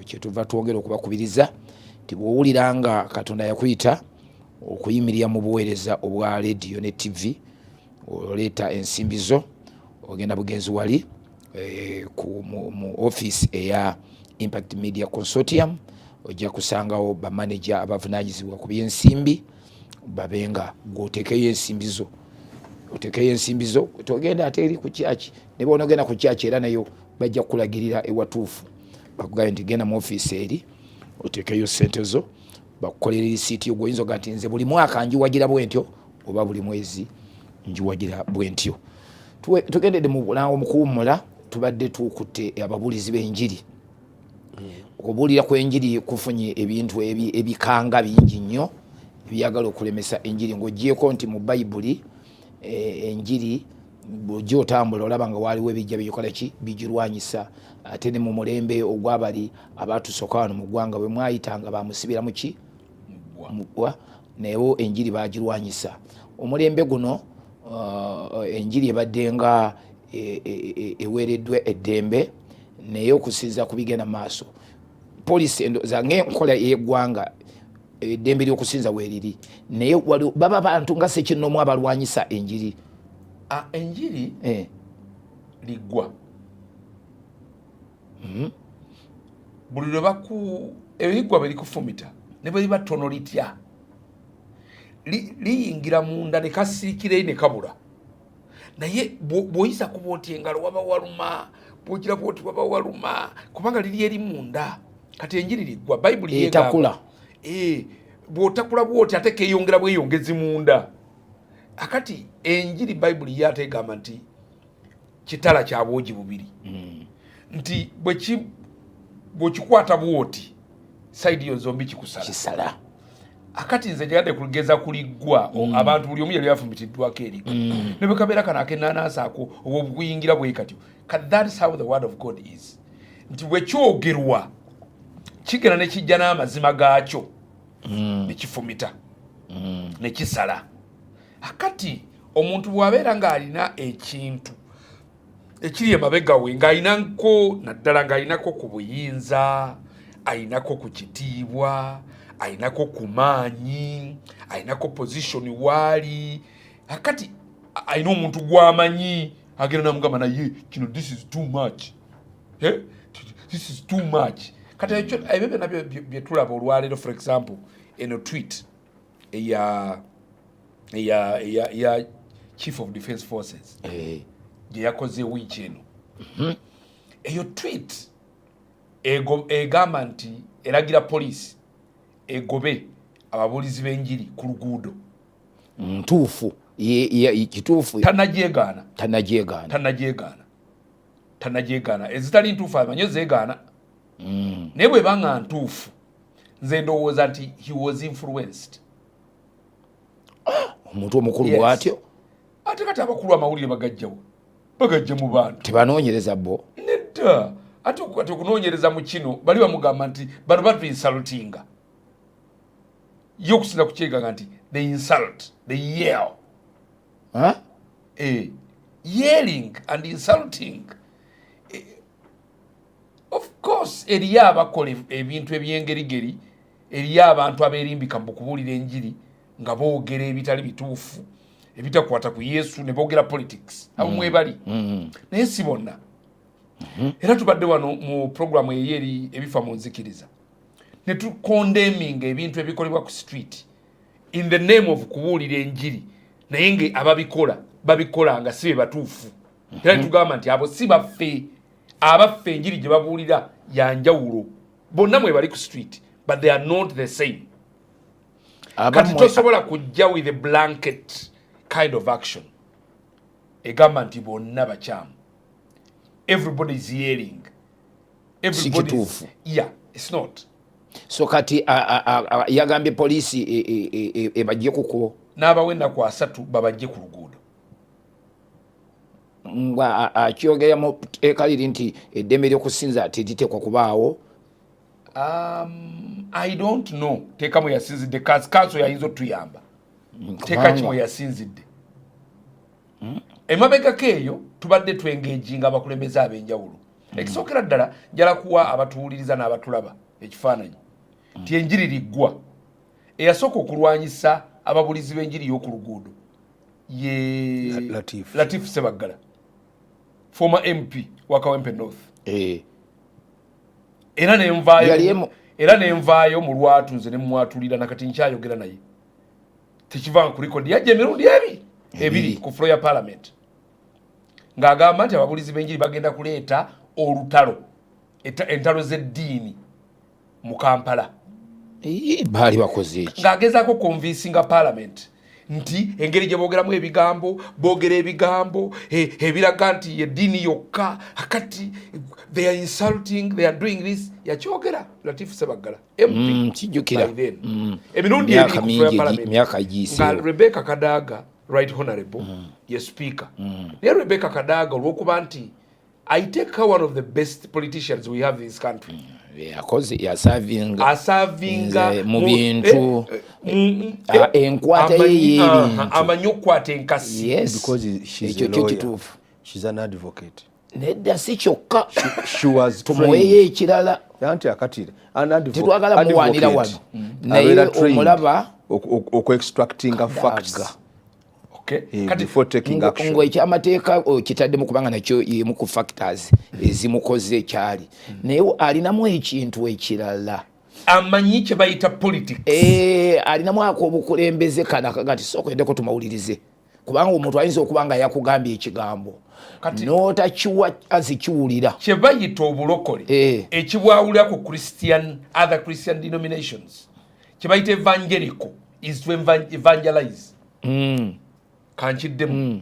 Kyetuva twongera okubakubiriza nti bw'owulira nga Katonda yakuyita okuyimirira mu buweereza obwa lediyo ne TV, oleeta ensimbi zo, ogenda bugenzi wali mu ofiisi eya Impact Media Consortium, ojja kusangawo bamaneja abavunanyizibwa ku byensimbi, babe nga gwotekeyo ensimbi zo. Otekeyo ensimbi zo, togenda ate eri ku kyaki. Ne bwonogenda ku kyaki, era nayo bajja kukulagirira ewatuufu, bakugambe nti genda mu ofiisi eri otekeyo sente zo, bakukolera risiiti yo. Gwoyinza oga nti nze buli mwaka njiwagira bwentyo oba buli mwezi njiwagira bwentyo. Tugendedde mu bulango mu kuwummula, tubadde tukutte ababuulizi b'enjiri. Okubuulira kw'enjiri kufunye ebintu ebikanga bingi nnyo ebyagala okulemesa enjiri, ng'ogyeko nti mu Bayibuli enjiri bw'ojja otambula olaba nga waaliwo ebijja bikola ki, bigirwanyisa. Ate ne mu mulembe ogwabali abatusooka wano mu ggwanga, bwe mwayitanga bamusibira muki muggwa, naye enjiri bagirwanyisa. Omulembe guno enjiri ebadde nga eweereddwa eddembe, naye okusinziira ku bigenda maaso, poliisi endowooza ng'enkola ey'eggwanga, eddembe ly'okusinza weeriri, naye baba bantu nga sekinoomu abalwanyisa enjiri. Enjiri liggwa. Buli lwe baku eriggwa bwe likufumita, ne bwe liba ttono litya, liyingira munda ne kasiikira ne kabula. Naye bw'oyisa kuba oti engalo waba waluma, bw'ogira bwoti waba waluma, kubanga liri eri munda. Kati enjiri liggwa, Bayibuli etakula. Bw'otakula bwoti ate keeyongera bweyongezi munda. Akati enjiri, Bayibuli ye ate egamba nti kitala kya bwogi bubiri, nti bw'okikwata bwoti, side yo zombi kikusala. Kisala. Akati nze njagadde kugeza kuliggwa. Abantu buli omu yali afumitiddwako erigwa, ne bwe kabeera kano akenanansi ako oba obukuyingira bwe katyo. Kati that is how the word of God is, nti bwe kyogerwa kigenda ne kijja n'amazima gaakyo ne kifumita ne kisala. Akati omuntu bw'abeera ng'alina ekintu ekiri emabega we, ng'alinako naddala ng'alinako ku buyinza, ayinako ku kitiibwa, ayinako ku maanyi, ayinako position waali, akati alina omuntu gw'amanyi, agenda namugamba, "Naye kino, this is too much. Eh? This is too much." Kati ekyo, ebyo byonna bye tulaba olwaleero, for example eno tweet eya Chief of Defence Forces gye yakoze wiiki eno, eyo tweet egamba nti eragira poliisi egobe ababuulizi b'enjiri ku luguudo. Ntuufu. Kituufu. Tanagyegaana. Tanagyegaana. Tanagyegaana, tanagyegaana. Ezitali ntuufu amanyi zeegaana, naye bweba nga ntuufu, nze ndowooza nti he was influenced. Omuntu omukulu bw'atyo? Ate kati abakulu amawulire bagajjawo, bagajja mu bantu. Tebanoonyereza bo? Nedda. Ate kati okunoonyereza mu kino, bali bamugamba nti bano batu insultinga ye, okusinza kukyeganga nti they insult, they yell. Huh? Yelling and insulting. Of course eriyo abakola ebintu ebyengerigeri, eriyo abantu abeerimbika mu kubuulira enjiri nga boogera ebitali bituufu, ebitakwata ku Yesu, ne boogera politics. Abo mwebali, naye si bonna. Era tubadde wano mu programu eyo eri ebifa mu nzikiriza ne tucondemninga ebintu ebikolebwa ku street in the name of kubuulira enjiri, naye nga ababikola babikola nga si be batuufu. Era netugamba nti abo si baffe. Abaffe enjiri gye babuulira yanjawulo. Bonna mwe bali ku street, but they are not the same. Kati tosobola kujja with a blanket kind of action egamba nti bonna bakyamu, everybody is yelling. Si kituufu. Yeah, it's not. So kati yagambye poliisi ebajje kukubo. N'abawa ennaku 30 babajje ku luguudo. Nga akyogera mu tteeka liri nti eddembe ly'okusinza teriteekwa kubaawo. I don't know teeka mwe yasinzidde. Kanso yayinza otuyamba teeka ki mwe yasinzidde. Emabegako eyo tubadde twengaginga abakulembeze ab'enjawulo. Ekisookera ddala, njala kuwa abatuwuliriza n'abatulaba ekifaananyi nti enjiri liggwa eyasooka okulwanyisa ababulizi b'enjiri y'oku luguudo ye Latif. Latif Sebaggala, former MP wa Kawempe North. Era Yali nenvaayo era nenvaayo mu lwatu nze nemwatulira, nakati nkyayogera naye, tekivanga ku record. Yajja emirundi ebiri ku floor ya parliament ng'agamba nti ababulizi b'enjiri bagenda kuleeta olutalo, entalo z'eddiini mu Kampala. Baali bakoze eki? Ng'agezaako convincinga parliament nti engeri gye boogeramu ebigambo, boogera ebigambo ebiraga nti eddiini yokka, akati they are insulting, they are doing this. Yakyogera Latif Sebaggala, MP. Kijjukira. By then. Emirundi Myaka ebiri ku floor ya mingi parliament. Myaka giyiseewo. Nga Rebecca Kadaga, right honorable, ye speaker. Naye Rebecca Kadaga, olwokuba nti I take her one of the best politicians we have in this country, Yakoze, yasavinga asavinga Nze mu bintu, enkwata ye y'ebintu. Amanyi okukwata enkasi. Yes. Because she's Ekyo a kyo lawyer. kituufu. She's an advocate. Nedda, si kyokka. She was Tumuweeyo trained. ekirala. Anti akati an Tetwagala muwaanira advocate wano. Naye abeera trained omulaba okuextractinga facts Okay. Kati before taking action. Ngo ekyamateeka okitaddemu kubanga nakyo yemu ku factors ezimukoze ekyali, naye alinamu ekintu ekirala. Amanyi kye bayita politics. Alinamu ak'obukulembeze kana akaga nti sooka endeko tumawulirize, kubanga omuntu ayinza okuba nga yakugambye ekigambo n'otakiwa azikiwulira. Kye bayita obulokole, ekibwawulira ku Christian, other Christian denominations, kye bayita evangelical is to evangelize. Kankiddemu,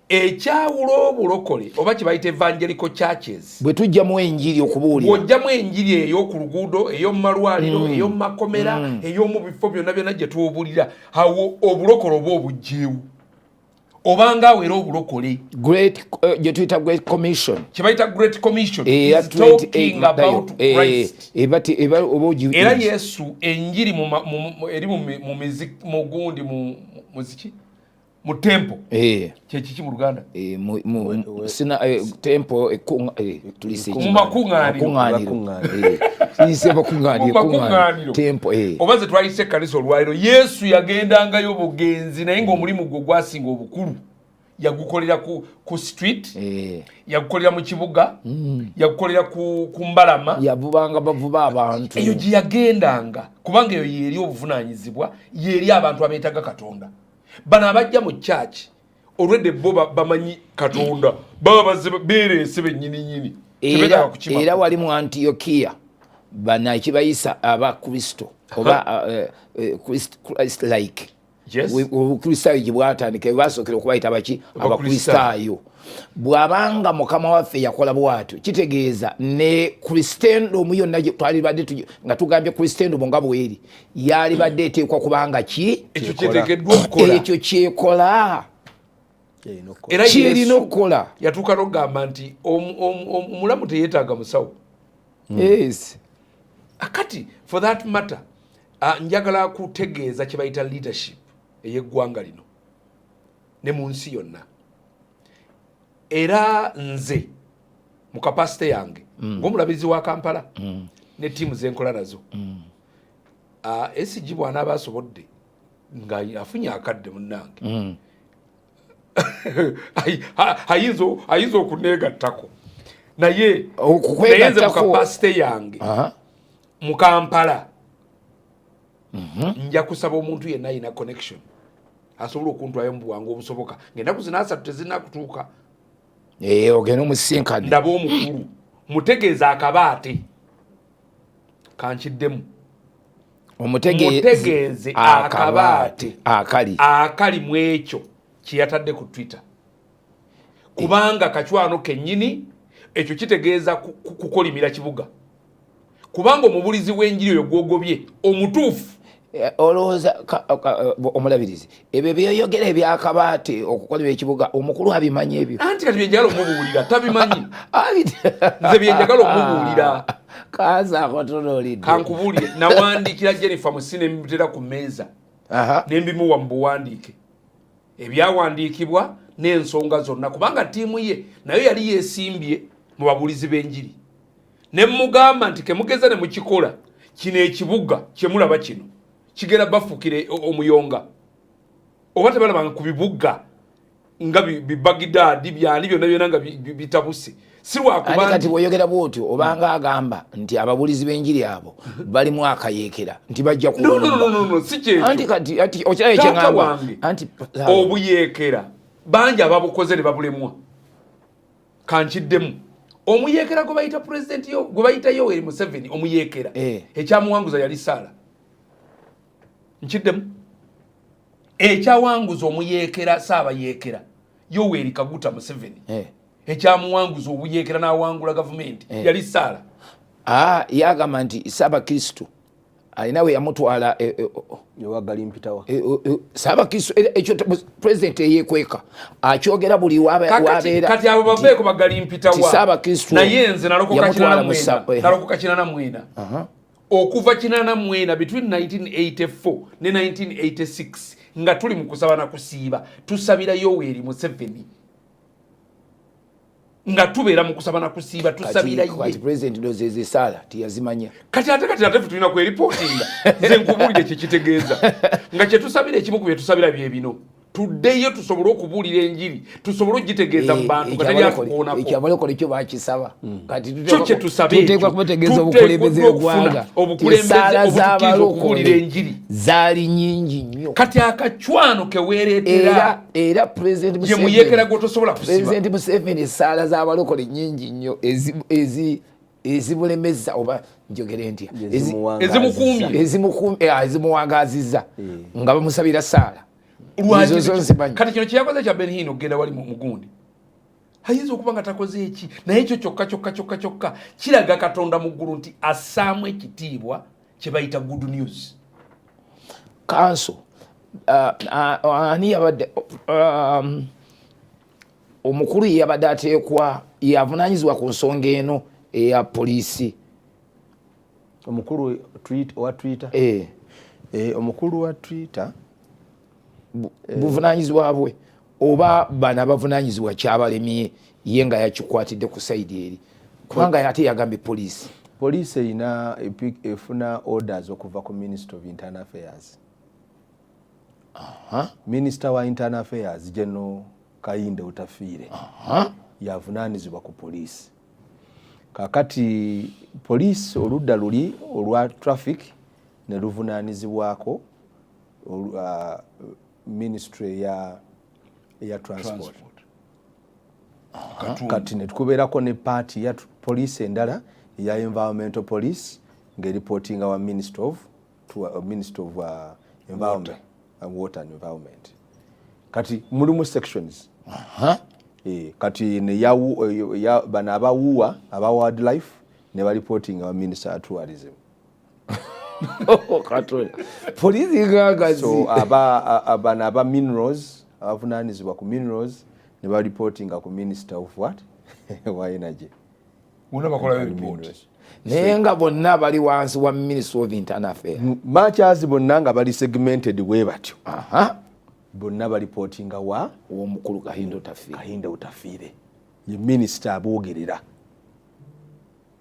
ekyawula obulokole oba kye bayita evangelical churches, Bwe tujjamu enjiri okubuulira, bw'ojjamu enjiri ey'oku luguudo, ey'omu malwaliro, ey'omu makomera, ey'omu bifo byonna byonna gye tubuulira, awo obulokole oba obugyewo, obanga awo era obulokole. Great, gye tuyita Great Commission. Kye bayita Great Commission Eya is talking 28 about Christ. Eba oba Era Yesu enjiri eri mu gundi, mu muziki, mu temple. Kyekiki mu Luganda? Sina temple, tulise Mu makuŋŋaaniro. Makuŋŋaaniro. Tuyise makuŋŋaaniro. Mu makuŋŋaaniro. Temple. Oba ze twayise ekkanisa olwaliro, Yesu yagendangayo bugenzi, naye ng'omulimu gwe gwasinga obukulu yagukolera ku street, yagukolera mu kibuga, yagukolera ku mbalama. Yavubanga bavuba abantu. Eyo gye yagendanga, kubanga eyo yeeri obuvunaanyizibwa, yeeri abantu abeetaga Katonda. Bano abajja mu kyaki olwedde bo bamanyi Katonda, baba bazze beereese bennyininyini. Tebeetaaga kukima. Era wali mu Antiyokiya bano ekibayisa abakristo oba Christ like Obukristaayo gye bwatandika, basookera okubayita baki? Abakristaayo. Bw'abanga Mukama waffe yakola bwatyo, kitegeeza ne Christendom yonna twalibadde nga tugambye Christendom nga bweri yalibadde eteekwa kubanga ki? Ekyo kyeteekeddwa okukola. Ekyo kyekola. Era Kyerina Yesu okukola. yatuuka n'okugamba nti omulamu teyeetaaga musawo. Akati for that matter, njagala kutegeeza kye bayita leadership ey'eggwanga lino ne mu nsi yonna. Era nze mu capacity yange ng'omulabirizi wa Kampala ne ttiimu zenkola nazo, SG bw'anaaba asobodde nga afunye akadde, munnange, ayinza okuneegattako, naye naye nze mu capacity yange mu Kampala nja kusaba omuntu yenna alina connection asobola okuntwayo mu bwangu obusoboka ngaennaku zino 30 tezirina kutuuka. Ogenda omusinkane. Ndaba omukulu, mutegeeza akabaate kankiddemu. Mutegeeze akabaate akali akali mu ekyo kyeyatadde ku Twitter, kubanga kacwano kennyini. Ekyo kitegeeza kukolimira kibuga, kubanga omubulizi w'enjiri oyo gwogobye omutuufu. Olowooza omulabirizi ebyo byoyogera ebyakabaate okukolera ekibuga, omukulu abimanyi ebyo? Anti kati byenjagala omubuulira tabimanyi. Nze byenjagala omubuulira. Kanza akotunuulidde. Kankubuulire, nawandiikira Jennifer Musine, nemutera ku mmeeza, nembimuwa mu buwandiike ebyawandiikibwa n'ensonga zonna, kubanga ttiimu ye nayo yali yeesimbye. Mu babuulizi b'enjiri ne mugamba nti kemugeza ne mukikola kino ekibuga kyemulaba kino kigenda bafuukire omuyonga oba tebalabanga ku bibuga nga bibagidaadi byani byonna byonna nga bitabuse. Si lwakuba kati bw'oyogera bwotyo obanga agamba nti ababuulizi b'enjiri abo balimu akayeekera nti bajja ku si kyekyo. Kati ati okirayo kyeŋŋamba anti obuyeekera bangi ababukoze ne babulemwa. Kankiddemu, omuyeekera gwe bayita pulezidenti, gwe bayita Yoweri Museveni omuyeekera, ekyamuwanguza yali saala. Nkiddemu, ekyawanguza omuyeekera saabayeekera Yoweri Kaguta Museveni, ekyamuwanguza obuyeekera n'awangula gavumenti, yali saala. Ah, yagamba nti Saabakristo alina we yamutwala. Ewagalimpitawa. Saabakristo, ekyo pulezidenti eyekweka akyogera buli wabeera. Kati abo baveeko bagalimpitawa. Saabakristo Naye nze nalokoka 84, nalokoka 84. Okuva 84, between 1984 ne 1986, nga tuli mu kusaba na kusiiba, tusabira Yoweri Museveni, nga tubeera mu kusaba na kusiiba, tusabira ye. President ndozeeza esaala teyazimanya. Kati ate fe tulina kweripootinga. Nze nkubuulire kyekitegeeza nga kyetusabira, ekimu ku byetusabira bye bino: tuddeyo tusobole okubuulira enjiri, tusobole okugitegeeza mu bantu nga teri atukoonako. Ekyabalokole kyo bakisaba. Kati kyo kyetusaba. Tuteekwa kubategeeza obukulembeze bw'eggwanga. Obukulembeze obutukkiriza okubuulira enjiri zaali nyingi nnyo. Kati akacwano keweereetera era President ye muyeekera gwotosobola kusiba. President Museveni, esaala z'abalokole nyingi nnyo ezibulemeza, oba njogere ntya? Ezimukuumye. Ezimuwangazizza nga bamusabira saala. Kati kino kyeyakoze kya Benny Hinn okugenda wali mugundi, ayinza okuba nga takoze eki, naye ekyo kyokka kyokka kyokka kyokka kiraga Katonda mu ggulu nti assaamu ekitiibwa kye bayita good news. Kanso ani yabadde omukulu yeyabadde ateekwa yavunanyizibwa ku nsonga eno eya poliisi? Omukulu wa Twitter? Eh. Omukulu wa Twitter. Buvunanyizibwa bwe oba bano abavunanyizibwa kyabalemye ye nga yakikwatidde ku side eri, kubanga ate yagambye poliisi. Poliisi erina efuna orders okuva ku Minister of Internal Affairs. Minister wa Internal Affairs, General Kayinde Otafiire, yavunanyizibwa ku poliisi. Kakati poliisi oludda luli olwa traffic ne luvunanyizibwako ministry ya transport. Kati netukubeerako ne part ya poliisi endala eya environmental police ng'eripootinga wa minister of environment, water and environment. Kati mulimu sections. Kati bano abawuwa aba wildlife ne baripootinga wa minister wa tourism. Poliisi ngagazi. So bano aba minerals, abavunanyizibwa ku minerals, ne baripootinga ku minister of what, wa energy. Bonna bakolayo report. Naye nga bonna bali wansi wa Ministry of Internal Affairs. Machas bonna nga bali segmented bwe batyo, bonna baripootinga wa Owomukulu Kahinda Otafiire. Kahinda Otafiire ye minisita aboogerera,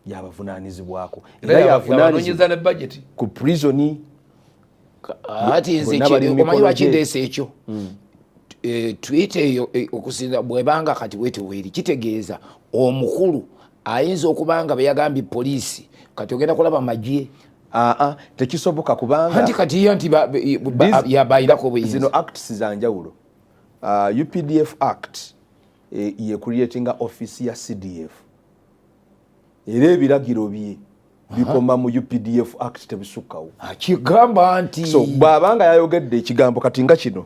yabavunanyizibwako era yabanonyeza ne budget. Ku prison. Ati nze omanyi lwaki ndeese ekyo? Tweet eyo, okusinza bwebanga kati bweti kitegeeza omukulu ayinza okuba nga beyagambye poliisi, kati ogenda kulaba magye. Aa, tekisoboka kubanga anti kati yo nti yabayirako obuyinza. Zino acts za njawulo. UPDF Act ye creatinga office ya CDF, era ebiragiro bye bikoma mu UPDF Act, tebisukkawo. Akigamba nti So bw'abanga yayogedde ekigambo kati nga kino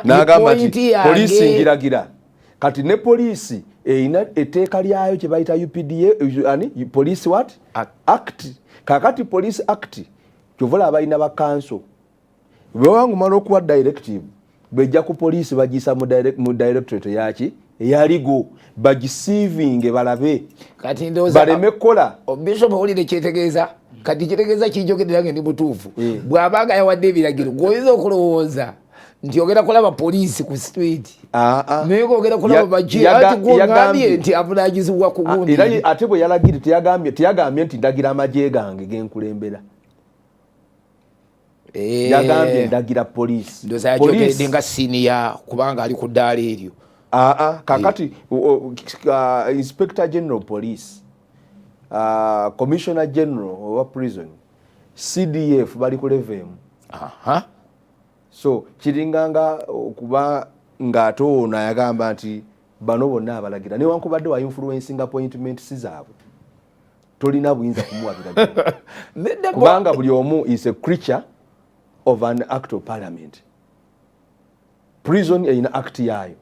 n'agamba nti poliisi ngiragira, kati ne poliisi erina etteeka lyayo kye bayita UPDA ani Police what Act. Kakati Police Act kyova olaba balina bakanso, bwebanga omala okuwa directive, bwejja ku poliisi bagiyisa mu directorate yaki eyaligo bagisiivinge balabe Kati ndowooza baleme kukola. Bishop, owulire kyetegeeza kati, kitegeeza kinjogedde nange ndi mutuufu. Bw'abanga yawadde ebiragiro, gweoyinza okulowooza Nti ogenda kulaba poliisi ku street, Ah, ah. naye ng'ogenda kulaba baje, anti gwogambye nti avunanyizibwa ku Ah, gundi. Era ate bwe yalagire teyagambye nti ndagira amagye gange genkulembera. Yagambye ndagira poliisi. Ndowooza yakyogedde nga senior, kubanga ali ku ddaala eryo. Aa, kakati inspector general police, commissioner general owa prison, CDF, bali ku level emu. So kiringanga okuba ng'ate ono ayagamba nti bano bonna abalagira, newankubadde wa influencing appointments zaabwe, tolina buyinza kumuwa biragiro, Nedda, kubanga buli omu is a creature of an act of parliament. Prison erina act yaayo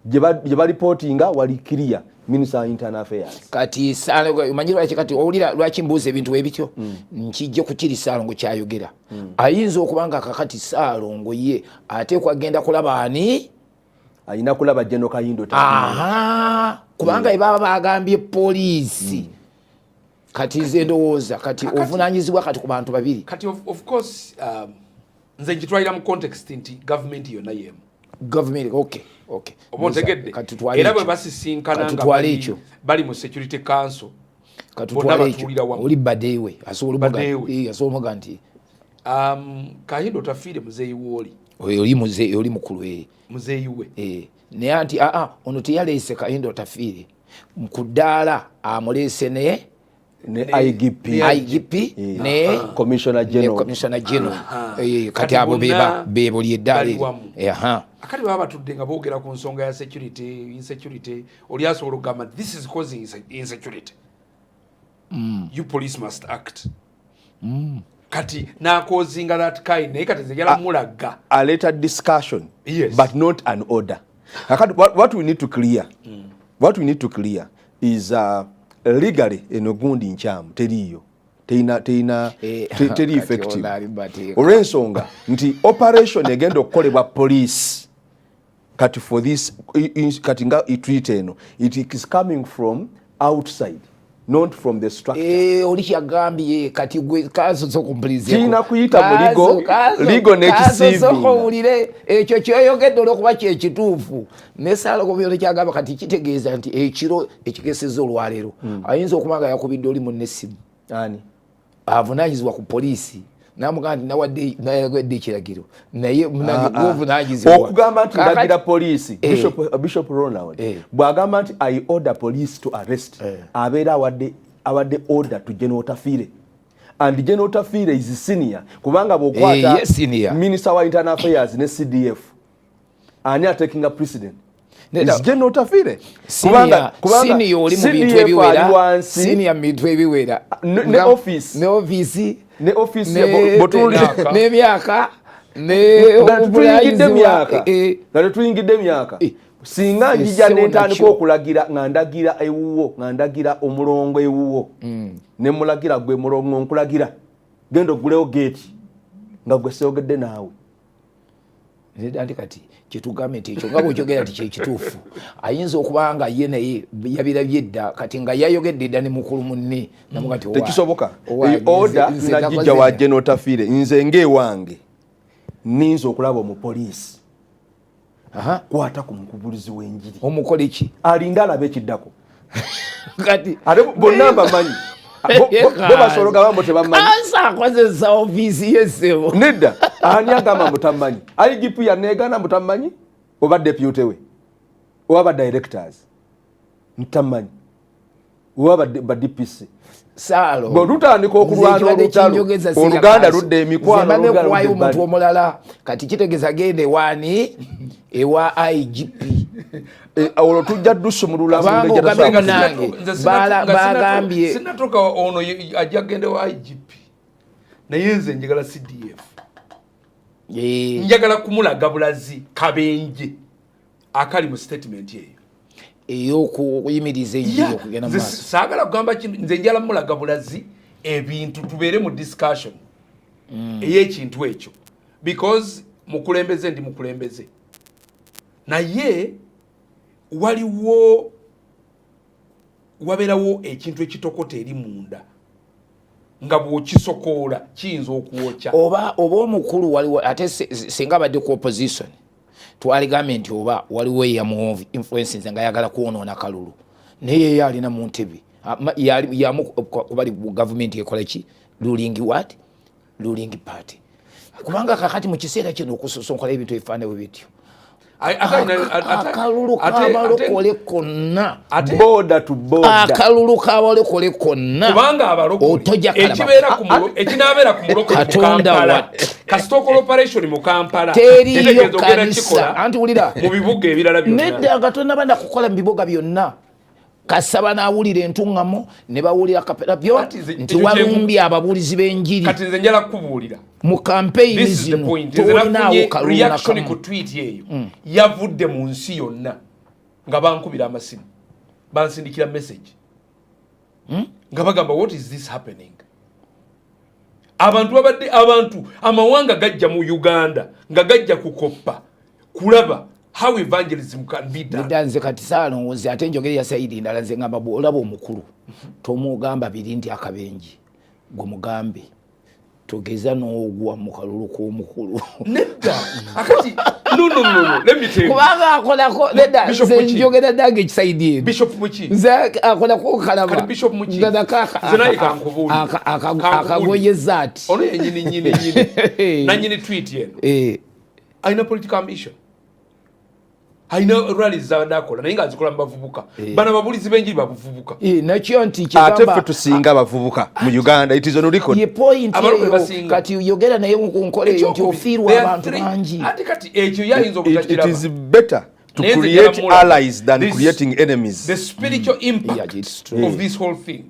gye balipootinga, wali clear, minister internal affairs. Kati omanyi lwaki kati owulira lwaki mbuuza ebintu ebityo? Nkijje kukiri Saalongo kyayogera. Ayinza okuba nga kakati Saalongo ye ateekwa agenda kulaba ani? Alina kulaba General Kahinda. Aha, kubanga baba bagambye poliisi. Kati nze ndowooza kati ovunanyizibwa kati ku bantu babiri. Kati of course, nze nkitwalira mu context nti gavumenti yonna yemu. Gavumenti, okay. Oba ontegedde? Kati tutwale Era bwe ekyo. basisinkana Kati nga tutwale ekyo. bali mu security council, bonna Katutwale ekyo. batuulira wamu. Oli badeewe asobola Badeewe. Asobola omuga nti Kahinda Otafiire muzeeyi wooli. Oyo oli muze, oli mukulu. Muzeeyi we. Naye anti aa, ono teyaleese Kahinda Otafiire ku ddaala, amuleese ne Ne IGP. IGP ne Commissioner ne General. Commissioner General. Kati Kati abo bonna beba boli eddaala bali eryo. wamu. Aha. Akati baba batudde nga boogera ku nsonga ya security, insecurity, oli asobola okugamba, "This is causing insecurity. You police must act." Kati nakozinga that kind, naye kati nze njala mulaga. A later discussion, Yes. but not an order. Kakati what we need to clear, what we need to clear is, legally eno gundi nkyamu, teriiyo, terina teri Kati effective. ono ali mu mateeka. Olw'ensonga nti operation egenda okukolebwa police kati for this kati nga tweet eno, it is coming from outside, not from the structure. Oli kyagambye kati gwe kasosokumpulizeko. Kirina kuyita mu legal n'ekisiivinga. Owulire ekyo kyoyogedde, olwokuba kyekituufu nesaalako kyagamba kati kitegeeza nti ekiro ekikeseza olwaleero ayinza okuba nga yakubidde oli munne essimu. Ani? Avunanyizibwa ku poliisi, namugamba nti nawadde nayogedde ekiragiro, naye munange Ah, ah. gwovunanyizibwa. Okugamba nti ndagira poliisi, Bishop Ronald bw'agamba nti "I order police to arrest," abeera awadde order to General Otafiire, and General Otafiire is senior, kubanga bw'okwata Ye senior. minister wa internal affairs ne CDF, ani atakinga precedent? Nedda. Is General Otafiire. Senior oli mu bintu CDF ali ebiwera. wansi. Senior mu bintu ebiwera. Ne office. Ne office. Ne office bw'otunuulira- N'emyaka ne Nga tetuyingidde obuvunanyizibwa. myaka, nga tetuyingidde myaka, singa njija Essebo nentandika nakyo. okulagira nga ndagira ewuwo, nga ndagira omulongo ewuwo, ne mulagira, "Gwe mulongo, nkulagira, genda ogulewo geeti," nga gwe seyogedde naawe. Nedda, nti kati kyetugambye nti ekyo nga bwekyogera nti kyekituufu, ayinza okuba nga ye naye yabirabye dda, kati nga yayogedde dda ne mukulu munne namuga nti Tekisoboka. Owa, Order nze najijja nakoze wa General Otafiire. Nze ngaewange ninza okulaba omupoliisi kwata ku mukubulizi w'enjiri. Omukole ki? Alinda alabe ekiddako. Kati Ate bonna mbamanyi. Bo basobola ogamba mbu tebamanyi. Kansa akozesa ofiisi yesebo. Nedda, ani agamba mbu tamanyi? IGP yaneegana mbu tamanyi, oba deputy we, oba ba directors ntamanyi, oba ba DPC. Saalo. Bwe tutandika okulwana Nze ekibadde olutalo, kinjogeza si oluganda Kanso. ludda emikwano, Nze mbadde oluganda kuwaayo ludda omuntu ebbali. omulala, kati kitegeeza genda ewaani, ewa IGP. Olwo tujja dusumulula. Kubanga ogambye munange, Nze bagambye sinatuuka ono ajja kugenda wa IGP, naye nze njagala CDF. Njagala kumulaga bulazi kabenje akali mu statement eyo Ey'okuyimiriza enjiri okugenda mu Nze maaso. saagala kugamba kintu, nze njala mulaga bulazi ebintu, tubeere mu discussion ey'ekintu ekyo, because mukulembeze, ndi mukulembeze, naye waliwo wabeerawo ekintu ekitokota eri munda. Nga bw'okisokoola kiyinza okwokya. Oba omukulu waliwo, ate singa abadde ku opposition, twaligambye nti oba waliwo eyamu influences nga ayagala kwonoona kalulu, naye ye alina mu ntebe yamu kubali gavumenti ekola ki, ruling what, ruling party. Kubanga kakati mu kiseera kino okusosonkola ebintu ebifaanana bwe bityo, akalulu k'abalokole konna, border to border, akalulu k'abalokole konna, kubanga abalokole Otojja kalaba. Ekinaabeera ku mulokole mu Katonda Kampala, kasita okola operation mu Kampala, teriyo kitegeeza ogenda kanisa kikola anti wulira, mu bibuga ebirala byonna. Nedda, nga tonaba nakukola mu bibuga byonna, kasaba n'awulira entuŋŋamo ne bawulira kapera byo Kati nti ekyo walumbye ababuulizi b'enjiri Kati nze njala kukubuulira, mu kampeyini this is the zino, point. Nze tolinaawo nafunye kalulu reaction nakamu. ku tweet eyo. Yavudde mu nsi yonna nga bankubira amasimu, bansindikira message nga bagamba, "What is this happening?" Abantu babadde, abantu amawanga gajja mu Uganda nga gajja kukoppa kulaba how evangelism can be done. Nedda, nze kati saalongozi, ate njogere ya side ndala. Nze ngamba, bw'olaba omukulu tomugamba biri nti akabenje, gwe mugambe togeza n'ogwa mu kalulu k'omukulu. Nedda, akati no, no, no, no, let me tell you. Kubanga akolako, nedda, Bishop nze Muki. njogera dange ekiside eno. Bishop Muki. Nze akolako kalaba. Kati Bishop Muki. Nga nako Nze naye kankubuulire. Kankubuulire. Akagoyeza ati. Ono yenyini nyini nyini nanyini tweet eno alina political ambition, alina rallies zabadde akola, naye ng'azikola mu bavubuka. Bano ababulizi b'enjiri babuvubuka. Nakyo nti Ate kyegamba ffe tusinga abavubuka mu Uganda. It is on record. Ye point Abalokole eyo basinga. Kati yogera naye ku nkola eyo nti Ekyokubiri, ofiirwa there are abantu bangi. Ate kati ekyo yayinza It obutakiraba. is better to Naye nze create njagala mulaba. allies than creating enemies. The spiritual impact Yeah, it's true. of this whole thing,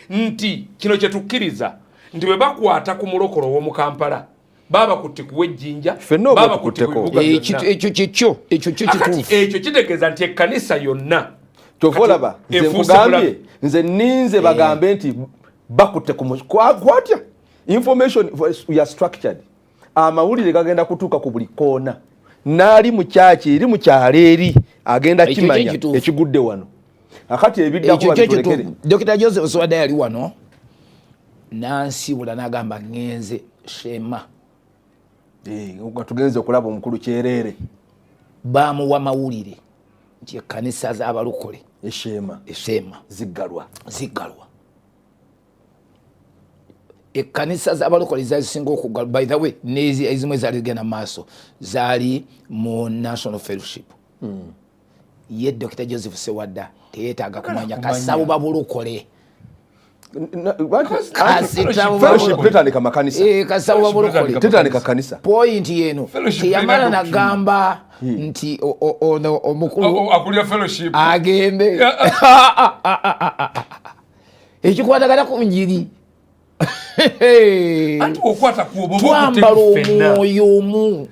nti kino kyetukkiriza nti bwe bakwata ku mulokolo ow'omu Kampala, baba bakutte kuwa ejjinja, Ffenna oba baba bakutte ku tukutteko. bibuga byonna. Ekyo kyekyo, ekyo kyo Akati kituufu. ekyo kitegeeza nti ekkanisa yonna Kyova kati olaba nze efuuse nkugambye, bulabe. nze ninze bagambe nti bakutte ku kwatya information. We are structured. Amawulire gagenda kutuuka ku buli koona, n'ali mu kyaki eri mu kyalo eri agenda Ekyo kimanya kyo kituufu. ekigudde wano. Akati ebiddako Ekyo kyo babitulekere. kituufu. Dr Joseph Swadda yali wano nansiibula n'agamba, "Ŋŋenze Shema." Nga tugenze okulaba omukulu kyereere. Bamuwa mawulire nti ekkanisa z'abalokole Esheema. Esheema. Ziggalwa. Ziggalwa. Ekkanisa z'abalokole zazisinga okuggalwa, by the way, n'ezi ezimu ezaali zigenda mu maaso zaali mu National Fellowship. Ye Dr Joseph Sewadda teyeetaaga kumanya kasabo babulokole. Fellowship tetandika makanisa. Kasabo babulokole. Tetandika kanisa. Point yeno Fellowship teyamala erina nagamba nti ono omukulu Akulira fellowship agende ekikwatagana ku njiri. Anti okwata ku obwo Twambala ffenna. omwoyo omu.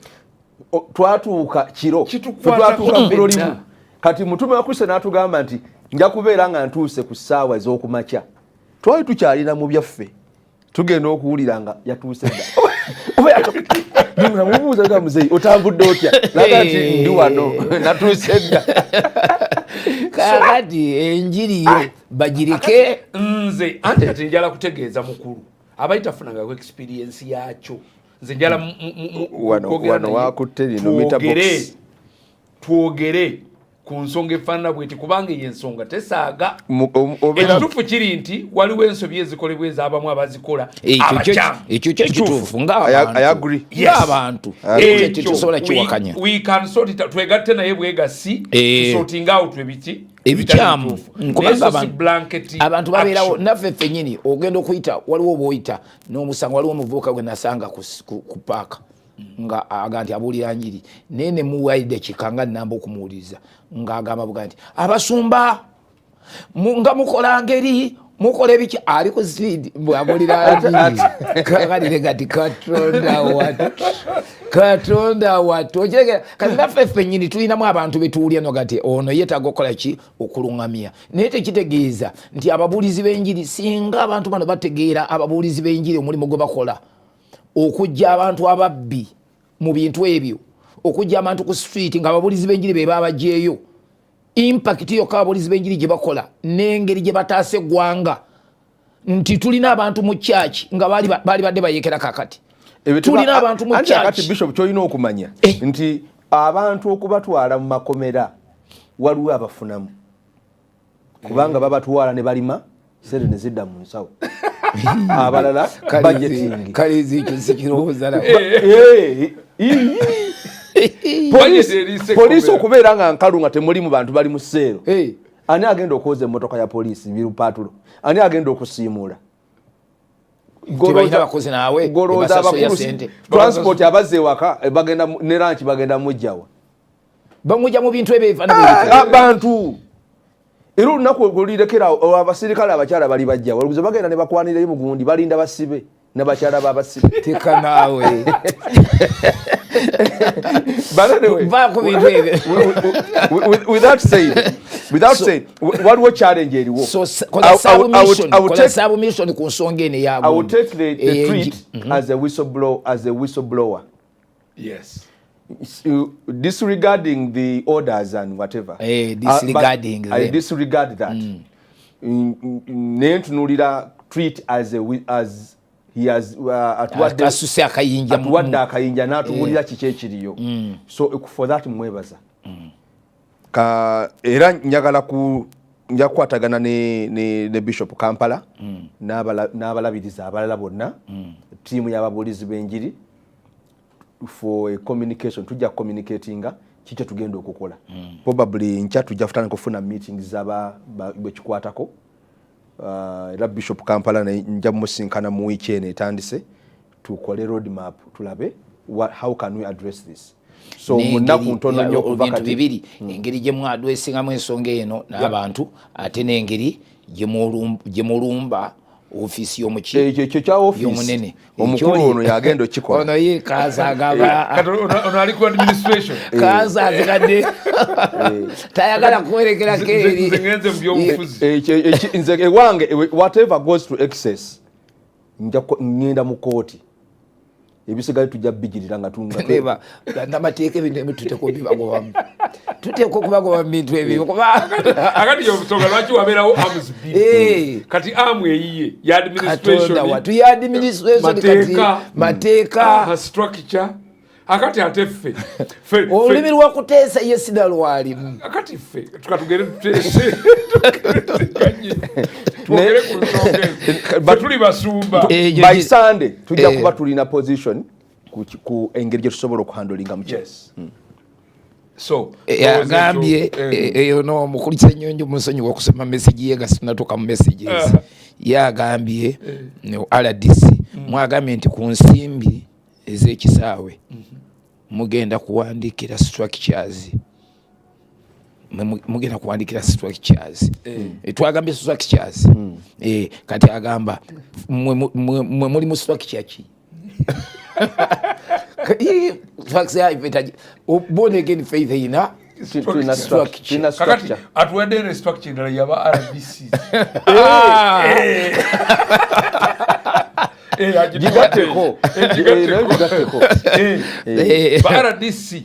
Twatuuka kiro. Kitukwatako Ffe twatuuka ffenna. ggulo limu. Kati mutume wa Kristo n'atugamba nti nja kubeera nga ntuuse ku ssaawa ez'okumakya. Twali tukyalina mu byaffe, tugenda okuwulira nga yatuuse dda. Oba mubuuza ga, "Muzeeyi, otambudde otya?" Naga nti, "Ndi wano, natuuse dda." Kakati enjiri yo bagireke. Nze anti kati njala kutegeeza mukulu abaali tafunangako experience yakyo. Nze njala kwogera Wano naye, wakutte lino meter box. Twogere ku nsonga efaanana bweti, kubanga eyo ensonga tesaaga. Ekituufu kiri nti waliwo ensobi ezikolebwa ez'abamu abazikola abakyamu. Ekyo kyo kituufu. I agree. Ng'abantu Ekyo, tetusobola kiwakanya. We can sort it out. Twegatte naye bwegasi tusorting out ebiki Ebikyamu. ebitali bituufu. Kubanga Naye so si blanket abantu babeerawo action. naffe ffennyini ogenda okuyita, waliwo obwoyita n'omusanga. Waliwo omuvubuka gwe nasanga ku paaka nga aga nti abuulira njiri, naye ne muwa eddakiika nga nnamba okumuwuliriza, ng'agamba buga nti abasumba nga mukola ngeri mukola ebiki, ali ku speed bwabulira njiri. Kakati kati Katonda watu, Katonda watu, okitegera? Kati naffe ffennyini tulinamu abantu betuwulya no kati ono yeetaaga okukola ki, okuluŋŋamya. Naye tekitegeeza nti ababuulizi b'enjiri, singa abantu bano bategeera ababuulizi b'enjiri omulimu gwe bakola okujja abantu ababbi mu bintu ebyo, okujja abantu ku street, nga ababuulizi b'enjiri be babagyeyo, impact yokka ababuulizi b'enjiri gye bakola n'engeri gye bataasa eggwanga. Nti tulina abantu mu church nga bali badde bayekera kakati. Tulina abantu mu church. Kati Bishop, kyolina okumanya nti abantu okubatwala mu makomera waliwo abafunamu, kubanga babatwala ne balima sente ne zidda mu nsawo, abalala budgeting. Kale ekyo sikirowooza. Poliisi okubeera nga nkalu nga temuli mu bantu bali mu seero, ani agenda okwoza emmotoka ya poliisi birupaatulo? Ani agenda okusiimuula? Golooza. Transport, abazza ewaka bagenda ne lunch, bagenda mujjawa? Bamujja mu bintu ebyo. Abantu era olunaku olulirekera abasirikale abakyala bali bajjawa? Oluguze bagenda ne bakwanirayo mugundi, balinda basibe nabakyala babasibe. Teka naawe. But anyway, with that said, waliwo challenge eriwo. Submission ku nsonga eno. I will take the tweet as a whistleblower. Disregarding the orders and whatever. Disregarding. I disregard that. Nentunulira tweet as he has asuse akayinja. Atuwadde akayinja n'atubuulira kiki ekiriyo. So for that mwebaza. Ka era njagala ku nja kukwatagana ne Bishop Kampala n'abalabiriza abalala bonna, ttiimu y'ababuulizi b'enjiri, for a communication. Tujja communicatinga kiki tugenda okukola. Probably nkya tujja kutandika okufuna meetings zaba bwekikwatako. Era Bishop Kampala nja musinkana mu wiiki eno etandise, tukole road map, tulabe how can we address this. So mu nnaku ntono nnyo okuva kati bibiri, engeri gye mwaddressingamu ensonga eno n'abantu, ate n'engeri gye mulumba ofiisi y'omuki. Ekyo kya ofiisi y'omunene. Omukulu ono yagenda okikola. Ono ye kaza agamba. Kati ono ali ku administration. Kaza azikadde tayagala kuwerekerako eri. Nze ngenze mu byobufuzi. Nze ewange, whatever goes to excess, ngenda mu kooti. Ebisigaye tujja bigirira nga Reba, namateeka ebintu ebimu tuteekwa obibagobamu, tuteekwa okubagoba mu bintu ebyo kuba Akati yonsonga lwaki wabeerawo arms bbiri. Kati arm eyiye ya administration. Katonda watu, ya administration kati. Mateeka. Mateeka. Structure. Akati ate ffe Olulimi lwakuteesa ye sina lwalimu. Akati ffe tukatugere tuteese, tugerezeganye, twogere ku nsonga ezo. Ffe tuli basumba. By Sunday tujja kuba tulina position ku engeri gye tusobola okuhandlinga mu. Yes, so Agambye eyo no omukulu Ssenyonjo, musonyiwa okusoma message ye nga sinatuuka mu messages. Ye agambye ne RDC mwagambye nti ku nsimbi ez'ekisaawe mugenda kuwandikira structures. Mugenda kuwandikira structures. Twagambye structures. Kati agamba mwe muli mu structure ki? Born again faith ina Tulina structure. Tulina Kakati structure. atuwadde eno structure endala yaba RDC. Gigatteko. Gigatteko. Gigatteko. Ba RDC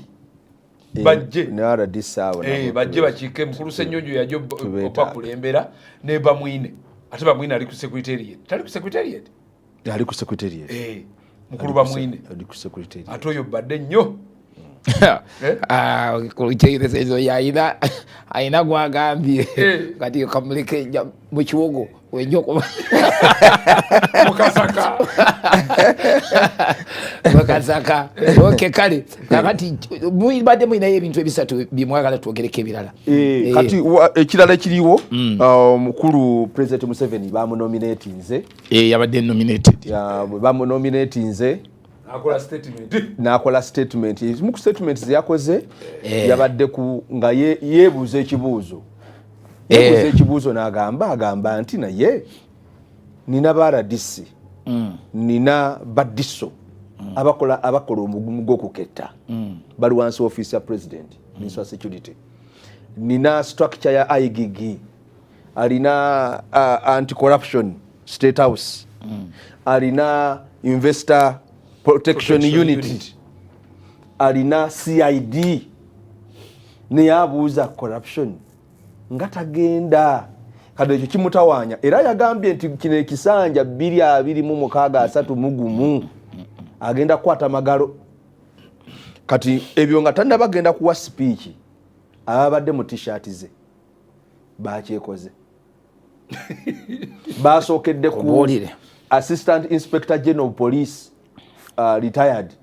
bajje. Ne RDC awo nabo Bajje bakiike. Mukulu Ssenyonjo yajja Tubeetaaga. obakulembera ne Bamwine. Ate Bamwine ali ku secretariat, tali ku secretariat? Ali ku secretariat. Mukulu Bamwine. Ali ku secretariat. Ate oyo badde nnyo. Ah, ezo yayina ayina gwagambye. Kati kamuleke mu kiwogo wenja okuba Mukasaka. Mukasaka. Okay, kale kakati badde mulinayo ebintu ebisatu byemwagala twogereko ebirala. Kati ekirala ekiriwo, omukulu President Museveni bamunominatinze. Yabadde nominated. Bamunominatinze. Akola statement. N'akola statement. Ezimu ku statement zeyakoze yabadde ku nga yeebuuza ekibuuzo, yeebuuza ekibuuzo n'agamba, agamba nti naye nina ba RDC, nina badiso abakola omugumu gw'okuketta, bali wansi ofiisi ya president, Minister wa Security, nina structure ya IGG, alina anti corruption State House, alina Investor Protection Protection Unit, Unit. Alina CID, naye abuuza corruption nga tagenda. Kati ekyo kimutawaanya, era yagambye nti kino ekisanja 2026 31 agenda kukwata magalo. Kati ebyo nga tannaba genda kuwa speech, ababadde mu T-shirt ze bakyekoze, basookedde ku Obuulire. Assistant Inspector General of Police, retired.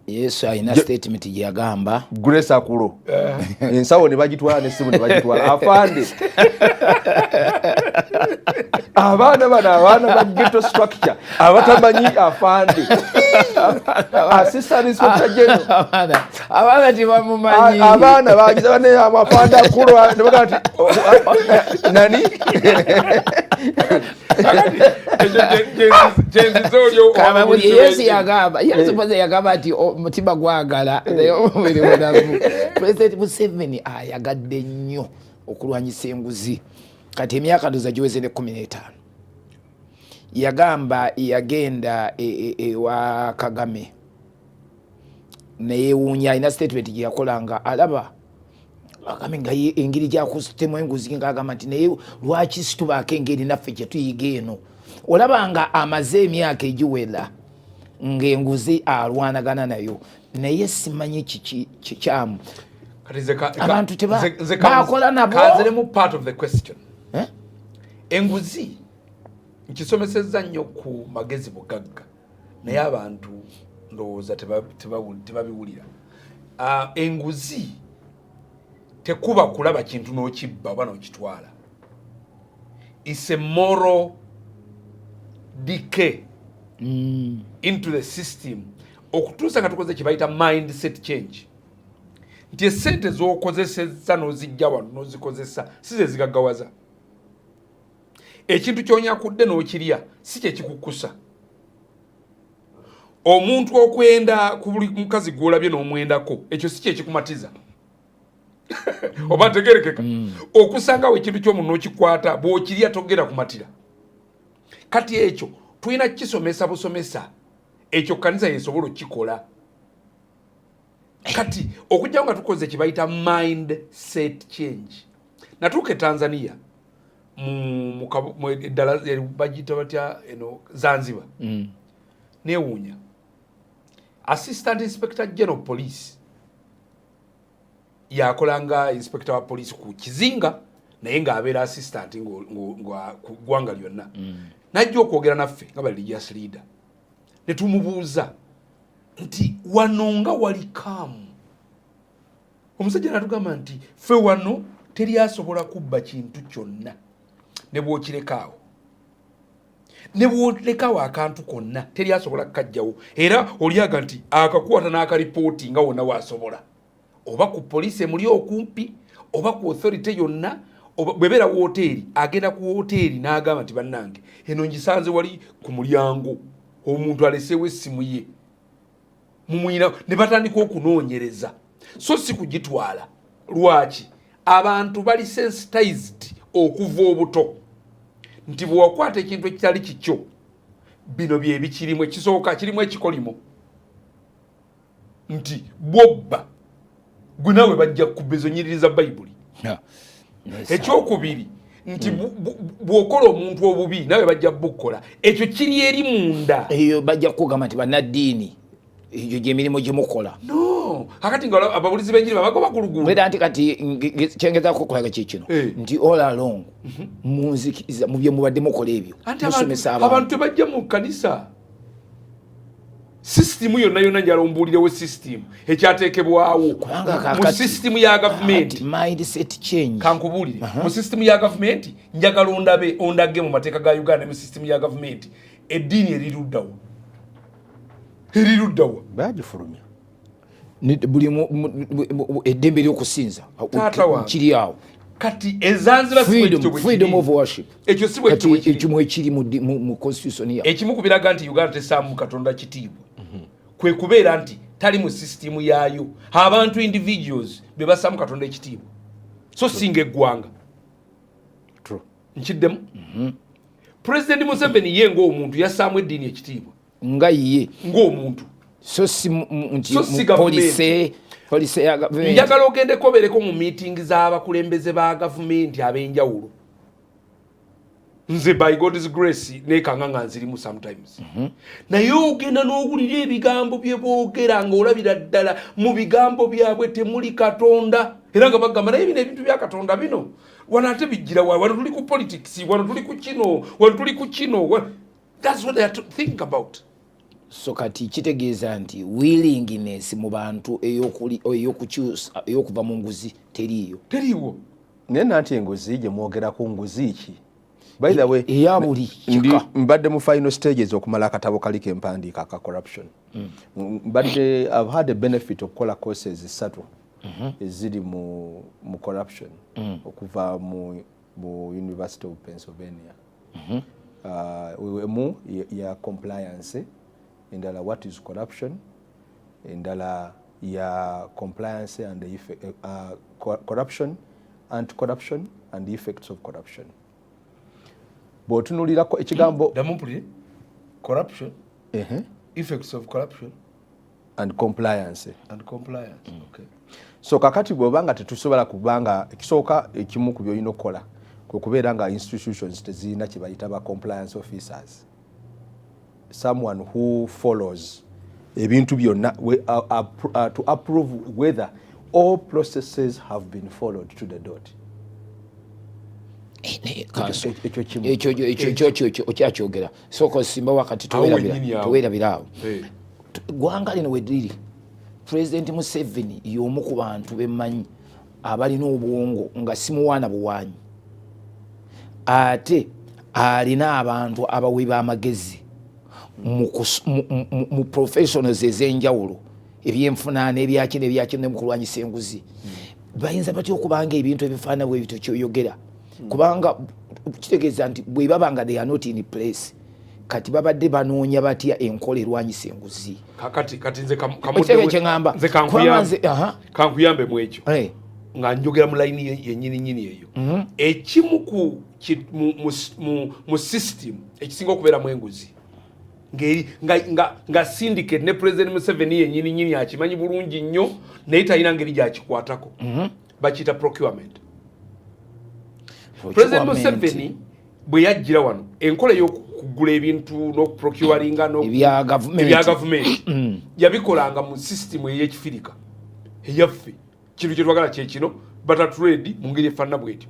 Yesu alina statement gye yagamba. Grace Akulo, ensawo ne bagitwala n'essimu ne bagitwala. Afande, abaana bano, abaana ba ghetto structure abatamanyi afande Assistant Inspector General. Abaana tebamumanyi. Abaana bagiza bane afande Akulo ne bagamba nti, "Oh, oh, nani?" Kyenziza oli. Kababuli Yesu yagamba, Yesu poze yagamba nti omutima gwagala naye omubiri munafu. President Museveni ayagadde nnyo okulwanyisa enguzi. Kati emyaka ndoza giweze ne 15, yagamba yagenda ewa Kagame neyewuunya. Alina statement gye yakola nga alaba Kagame nga engeri gyakutemu enguzi, ngaagamba nti naye lwaki situbaako engeri naffe gyetuyiga eno? Olaba nga amaze emyaka egiwera ng'enguzi alwanagana nayo, naye simanyi kiki kikyamu. Abantu bakola nabo. Kanziremu part of the question. Eh? Enguzi nkisomesezza nnyo ku Magezi Bugagga, naye abantu ndowooza tebabiwulira. Enguzi tekuba kulaba kintu n'okibba oba n'okitwala. Is a moral decay into the system, okutuusa nga tukoze kye bayita mindset change, nti esente z'okozesezza n'ozijja wano n'ozikozesa si ze zigaggawaza. Ekintu kyonyakudde n'okirya si kye kikukkusa. Omuntu okwenda ku buli mukazi gw'olabye n'omwendako, ekyo si kyekikumatiza oba ntegerekeka. Okusangawo ekintu ky'omuntu n'okikwata, bw'okirya togera kumatira. Kati ekyo tulina kukisomesa busomesa. Ekyo kanisa yesobola okukikola. Kati okujjawo nga tukoze kye bayita mind set change. Natuuka e Tanzania eddala bagiyita batya eno, Zanzibar. Neewuunya Assistant Inspector General Police yakolanga inspector wa police ku kizinga, naye ng'abeera assistant ku ggwanga lyonna. Najja okwogera naffe nga ba religious leader, ne tumubuuza nti wano nga wali kaamu. Omusajja natugamba nti ffe wano teri asobola kubba kintu kyonna, ne bw'okirekaawo, ne bw'olekawo akantu konna, teri asobola kukajjawo. Era olyaga nti akakwata n'akalipooti nga wonna waasobola, oba ku poliisi emuli okumpi, oba ku authority yonna, oba bwebeera woteeri, agenda ku woteeri n'agamba nti bannange, eno ngisanze wali ku mulyango, omuntu aleseewo essimu ye mumuyina, ne batandika okunoonyereza, so si kugitwala. Lwaki? Abantu bali sensitized okuva obuto nti bwewakwata ekintu ekitali kikyo, bino byebikirimu. Ekisooka kirimu ekikolimo nti bwobba gwe naawe bajja kukubba, ezo nyiriri za Bayibuli. Ekyokubiri nti bw'okola omuntu obubi, naawe bajja bukukola. Ekyo kiri eri munda. Eyo bajja kukugamba nti bannaddiini egyo gyemirimu gyemukola. No, akati nga ababulizi b'enjiri babagoba ku luguudo. Era nti kati kyengezako okulaga kikino nti all along munzikiriza mu bye mubadde mukola ebyo, Anti musomesa abantu abantu. Tebajja mu kkanisa. Sisitimu yonna yonna, njala ombuulirewo sisitimu ekyateekebwawo Kubanga mu kakati sisitimu ya gavumenti. Mindset change. Kankubuulire, mu sisitimu ya gavumenti, njagala ondabe, ondage mu mateeka ga Uganda, mu sisitimu ya gavumenti eddiini eriruddawa? Eriruddawa? Bagifulumya. Buli eddembe ly'okusinza Taata wange. kiri awo. Kati ezanziba si bwe kityo bwe Freedom kiri. of worship. Ekyo si bwe Kati kityo bwe kiri. ekimu ekiri mu constitution ya Ekimu ku biraga nti Uganda tesaamu Katonda kitiibwa kwe kubeera nti tali mu sisitimu yaayo. Abantu, individuals, be bassaamu Katonda ekitiibwa, so singa eggwanga. True. Nkiddemu, Pulezidenti Museveni ye ng'omuntu yassaamu eddiini ekitiibwa. Nga ye. Ng'omuntu. So si nti So si mu policy ya gavumenti. Njagala ogendeko obeereko mu miitingi z'abakulembeze ba gavumenti ab'enjawulo. Nze by God's grace nekanga nga nzirimu sometimes. Naye ogenda n'owulira ebigambo bye boogera, ng'olabira ddala mu bigambo byabwe temuli Katonda, era nga bagamba, "Naye bino ebintu bya Katonda bino wano ate bijjira wa? Wano tuli ku politics, wano tuli ku kino, wano tuli ku kino." That's what they are thinking about. So kati kitegeeza nti willingness mu bantu eyokukyusa, eyokuva mu nguzi teriiyo. Teriiwo. Naye nanti enguzi gye mwogerako, nguzi ki, by the way? Eya buli Ndi kika. mbadde mu final stages okumala akatabo kali kempandiika aka corruption. Mbadde I've had a benefit okukola courses ssatu eziri mu corruption okuva mu University of Pennsylvania. Emu ya compliance, endala what is corruption, endala ya compliance and the effect, corruption, anti corruption and the effects of corruption. Bw'otunuulirako ekigambo Ddamu mpulire: corruption, effects of corruption and compliance. And compliance, okay. So kakati bw'oba nga tetusobola, kubanga ekisooka ekimu ku byolina okukola kwe kubeera nga institutions tezirina kye bayita ba compliance officers, someone who follows ebintu byonna to approve whether all processes have been followed to the dot. Kanso. Ekyo kimu. Ekyo okyakyogera, sooka osimba wakati. Awo wennyini awo. Towerabira awo. Eh. Ggwanga lino we liri, Pulezidenti Museveni y'omu ku bantu bemmanyi abalina obwongo nga simuwaana buwaanyi, ate alina abantu abawi b'amagezi mu professionals ez'enjawulo, ebyenfuna n'ebyaki n'ebyaki, ne mu kulwanyisa enguzi. Bayinza batya okubanga ebintu ebifaanana bwe bityo kyoyogera? Kubanga kitegeeza nti bwe baba nga they are not in place, kati babadde banoonya batya enkola erwanyisa enguzi? Kakati kati nze Ekitebe kyeŋŋamba. Nze Kubanga nze, aha. Kankuyambe mu ekyo. Nga njogera mu layini yennyini nyini eyo. Ekimu ku mu system ekisinga okubeeramu enguzi ngeri nga syndicate, ne President Museveni yennyini nyini akimanyi bulungi nnyo, naye talina ngeri gyakikwatako, bakiyita procurement. President Museveni bwe yajjira wano, enkola ey'okugula ebintu n'okuprocuringa Ebya gavumenti. Ebya gavumenti yabikolanga mu system ey'ekifirika eyaffe. Kintu kyetwagala kyekino, barter trade mu ngeri efaanana bwetyo.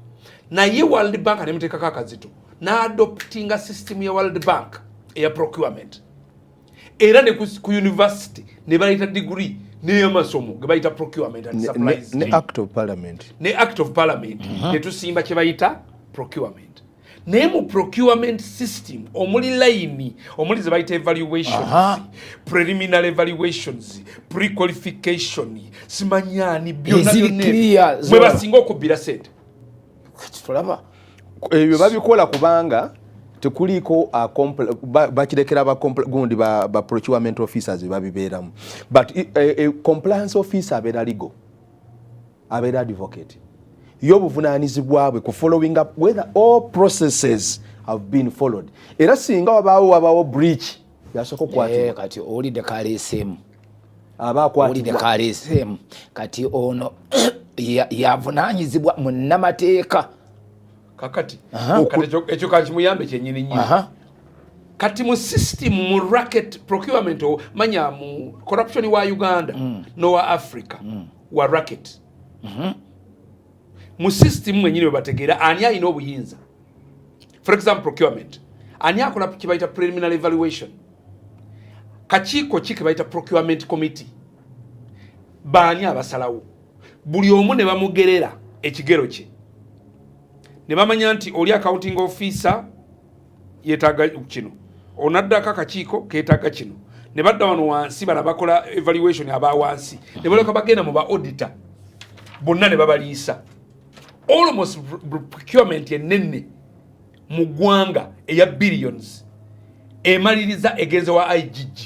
Naye World Bank nemuteekako akazito n'adoptinga system ya World Bank eya procurement, era ne ku university ne bayita degree n'eyamasomo ge bayita procurement and supplies. Ne act of parliament. Ne act of parliament netusimba kye bayita procurement. Naye mu procurement system omuli layini, omuli ze bayita evaluations, preliminary evaluations, prequalification, simanyani, byonna Eziri byonna clear, ebyo. Mwe basinga okubbira sente. Kati tolaba. Ebyo babikola kubanga tekuliiko bakirekera gundi ba procurement officers babibeeramu, but compliance officer abeera legal, abeera advocate. Ye obuvunaanyizibwa bwe ku following up whether all processes have been followed, era singa wabaawo breach, yasooka okukwatibwa. Kati owulidde kaleeseemu. Aba Owulidde akwatibwa. kaleeseemu. Kati ono yavunaanyizibwa munnamateeka. Kakati kati ekyo kakimuyambe kyenyini nyini. Kati mu system, mu racket procurement, manya mu corruption wa Uganda nowa Africa wa racket, mu system mwenyini we bategeera ani alina obuyinza. For example, procurement, ani akola kibayita preliminary evaluation? Kakiiko ki kebayita procurement committee? Baani abasalawo? Buli omu ne bamugerera ekigero kye, ne bamanya nti oli accounting officer yeetaaga kino, onaddako akakiiko keetaaga kino, ne badda wano wansi bala bakola evaluation aba wansi, ne baleka bagenda mu ba auditor bonna ne babaliisa. Almost procurement enene mu ggwanga eya billions emaliriza egenze wa IGG,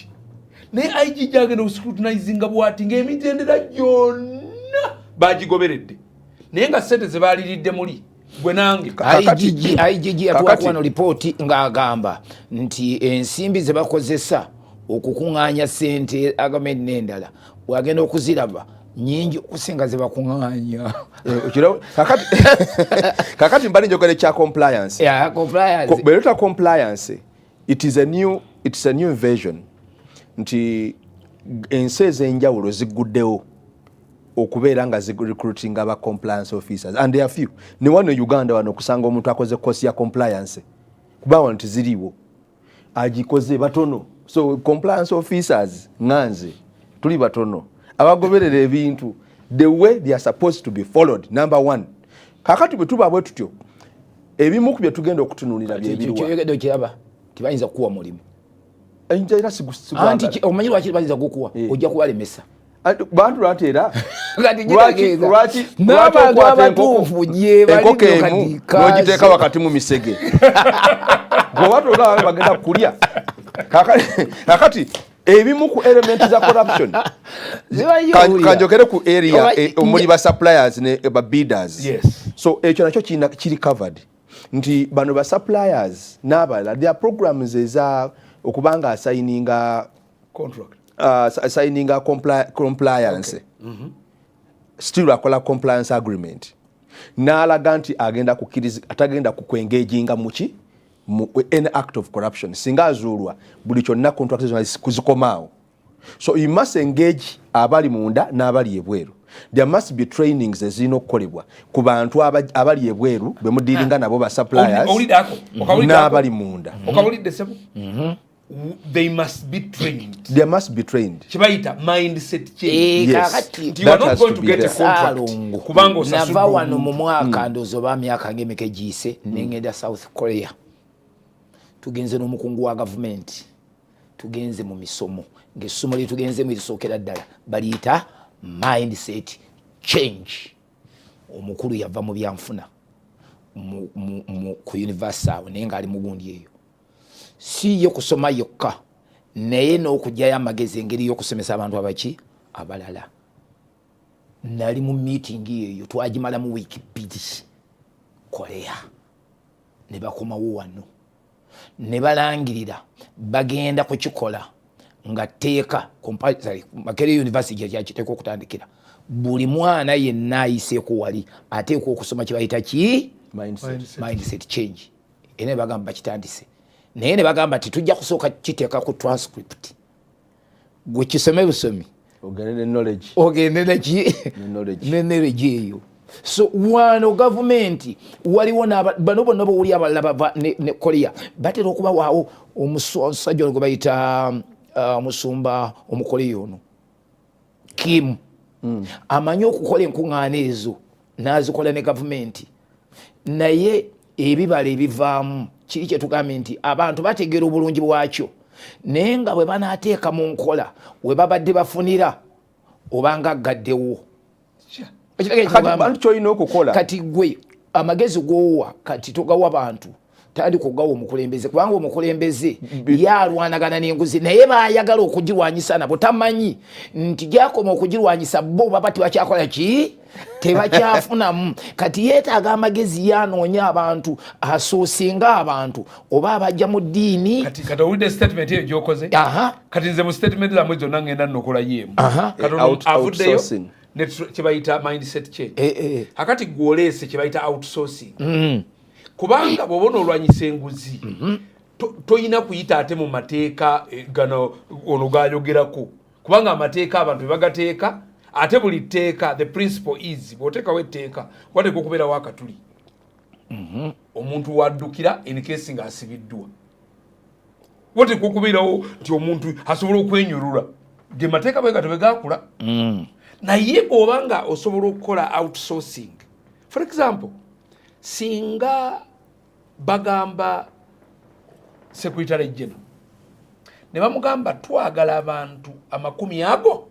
naye IGG agenda okuscrutinizinga bwati ng'emitendera gyonna bagigoberedde, naye nga sente zebaliridde muli gwe nange. IGG, IGG yatuwako wano lipooti ng'agamba nti ensimbi ze bakozesa okukuŋŋaanya sente gavumenti n'endala, bw'agenda okuziraba Nyingi okusinga zebakuŋŋaanya. Eh, kakati mbali njogera ekya compliance. Yeah, compliance. Bweleta compliance, it's a new invasion nti ensi ez'enjawulo zigguddewo okubeera nga zirecruiting aba compliance officers, and there are few. Ne wano e Uganda wano okusanga omuntu akoze course ya compliance, kuba wano teziriiwo, agikoze batono. So compliance officers nganze tuli batono abagoberera ebintu the way they are supposed to be followed, number one. Kakati bwe tuba bwe tutyo, ebimu ku bye tugenda okutunuulira byebiriwa? Kyoyogedde okiraba, tibayinza kukuwa mulimu. Era Anti omanyi lwaki bayinza gukuwa? Eh. Ojja kubalemesa. Bantu lwati era Kati lwaki kitegeeza, lwaki n'abantu okwata abatuufu gye bali enkoko nno emu kati kaase. n'ogiteeka wakati mu misege, bw'oba tolaba bagenda kulya. Kakati ebimu ku element za corruption, Zibayo owulira. Kanjogere ku area omuli ba suppliers ne ba bidders. So ekyo nakyo kiri covered nti bano ba suppliers n'abalala, there are programs eza okubanga asigninga Contract. Signinga compliance. Still akola compliance agreement n'alaga nti agenda kukkiriza atagenda kukwengaginga muki mu any act of corruption. Singa azuulwa, buli kyonna contract zonna kuzikomaawo. So you must engage abali munda n'abali ebweru. There must be trainings ezirina okukolebwa ku bantu abali ebweru bemudealinga nabo, ba suppliers Owulidde ako? Okawulidde ako? n'abali munda. Okawulidde, sebo? They must be trained. They must be trained. Kibayita mindset change. Eh, Yes. kakati Nti you are That not has going to to be get a there. contract Saalongo, kubanga osasudde nava wano omuntu. mu mwaka ndowooza oba myaka ng'emeka egiyise, nengenda South Korea. Tugenze n'omukungu wa gavumenti, tugenze mu misomo, ng'essomo lye tugenzemu erisookera ddala baliyita mindset change. Omukulu yava mu byanfuna ku university awo, naye ng'ali mu gundi eyo, si ye kusoma yokka, naye n'okugyayo amagezi engeri y'okusomesa abantu abaki abalala. Nali mu meeting eyo, twagimalamu wiiki 2 Korea. Ne bakomawo wano ne balangirira bagenda kukikola nga tteeka compulsory. Makerere University gye kyakiteeka okutandikira, buli mwana yenna ayiseeko wali ateekwa okusoma kye bayita ki? Mindset. Mindset change. Era ne bagamba bakitandise, naye ne bagamba titujja kusooka kiteeka ku transcript, gwe kisome busomi. Ogende ne knowledge. Ogende neki? Ne knowledge. Ne knowledge eyo. So wano gavumenti waliwo bano bonna bowuli abalala bava ne Korea, batera okubawaawo omusajja ono gwe bayita omusumba omukoleya ono Kim, amanyi okukola enkuŋŋaana ezo n'azikola ne gavumenti, naye ebibala ebivaamu kiri kyetugambye nti abantu bategeera obulungi bwakyo, naye nga bwe banaateeka mu nkola we babadde bafunira obanga aggaddewo. Kati bantu kyolina okukola Kati gwe amagezi gwowa kati togawa bantu, tandika ogawa omukulembeze, kubanga omukulembeze ye alwanagana n'enguzi, naye bayagala okugirwanyisa nabo tamanyi nti gyakoma okugirwanyisa bo baba tebakyakola ki, tebakyafunamu. Kati yeetaaga amagezi, yanoonya abantu asoosinga abantu oba abajja mu ddiini. Kati owulidde statement eyo gyokoze? Aha. Kati nze mu statement zammwe zonna ngenda nokolayo emu. Kati ono avuddeyo Outsourcing. ne kyebayita mindset change. Eh, eh. Akati gwoleese kyebayita outsourcing, kubanga bw'oba onoolwanyisa enguzi, toyina kuyita ate mu mateeka gano ono gayogerako, kubanga amateeka abantu bebagateeka, ate buli tteeka, the principle is bw'oteekawo etteeka wateeka okubeerawo akatuli omuntu waddukira in case ng'asibiddwa. Wateeka okubeerawo nti omuntu asobola okwenyulula ge mateeka bwe gato bwe gakula. Naye bw'oba nga osobola okukola outsourcing, for example, singa bagamba secretary general ne bamugamba twagala abantu amakumi ago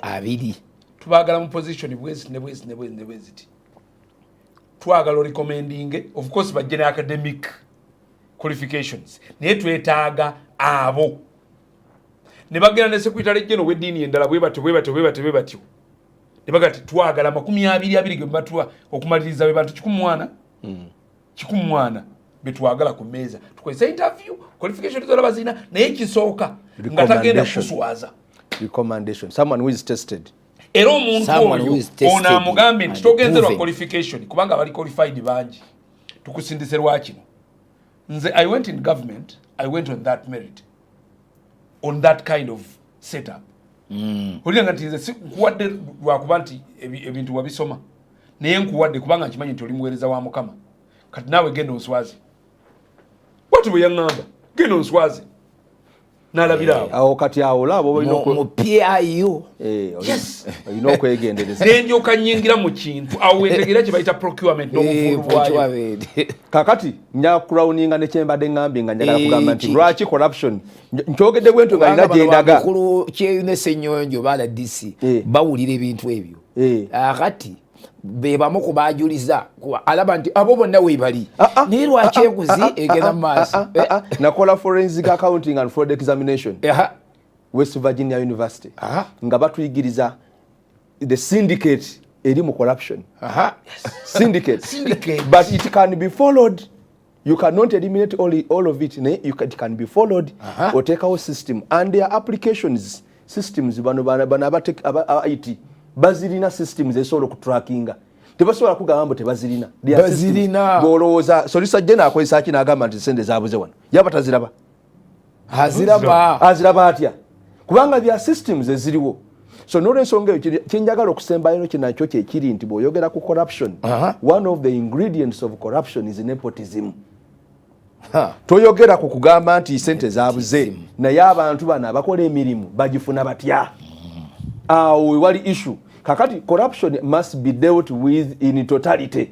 20 tubagala mu position bweziti ne bweziti ne bweziti ne bweziti, twagala recommending, of course bajje ne academic qualifications, naye twetaaga abo, ne bagenda ne secretary general w'eddiini endala bwe batyo bwe batyo bwe batyo bwe batyo, ne baga ti twagala 20 ge batuwa okumaliriza be bantu 140, 140 betwagala ku mmeeza, tukozesa interview, qualification zonna bazirina, naye kisooka nga tagenda Recommendation. kuswaza. Recommendation, someone who is tested. Era omuntu oyo ono amugambe nti togenze lwa qualification, kubanga abali qualified bangi, tukusindise lwakino. Nze I went in government, I went on that merit, on that kind of setup. Oliranga nti nze nkuwadde lwakuba nti ebintu wabisoma, naye nkuwadde kubanga nkimanyi nti oli muweereza wa Mukama. Kati naawe genda onswaze. Wati bwe yaŋŋamba, genda onswaze, nalabira awo. Awo kati awo olaba oba olina mu PIU. Olina okwegendereza. Nendyoka nyingira mu kintu awo wentegeera kye bayita procurement n'obuvuulu bwayo. Kakati nja crowninga nekyembadde ŋŋambye nga njagala kugamba nti lwaki corruption, nkyogedde bwentyo nga nina gyendaga. Mukulu Kyeyune Ssenyonjo ba RDC bawulira ebintu ebyo. Akati be bamu ku bajuliza, alaba nti abo bonna weebali, naye lwaki enguzi egenda mu maaso? Nakola forensic accounting and fraud examination, West Virginia University, nga batuyigiriza the syndicate eri mu corruption. Syndicate. Syndicate. But it can be followed. You cannot eliminate all of it, naye it can be followed. Oteekawo system and their applications systems. Bano aba IT bazirina, systems ezisobola okutrackinga. Tebasobola kugamba mbu tebazirina. Their systems. Bazirina. Bw'olowooza solicitor general akozesa ki n'agamba nti sente zabuze wano, yaba taziraba? Aziraba. Aziraba atya? Kubanga bya systems eziriwo. So nolwensonga eyo, kyenjagala okusembayo kinakyo kyekiri nti bw'oyogera ku corruption, one of the ingredients of corruption is nepotism. Toyogera ku kugamba nti sente zabuze, naye abantu bano abakola emirimu bagifuna batya? Awo wewali issue. Kakati corruption must be dealt with in totality,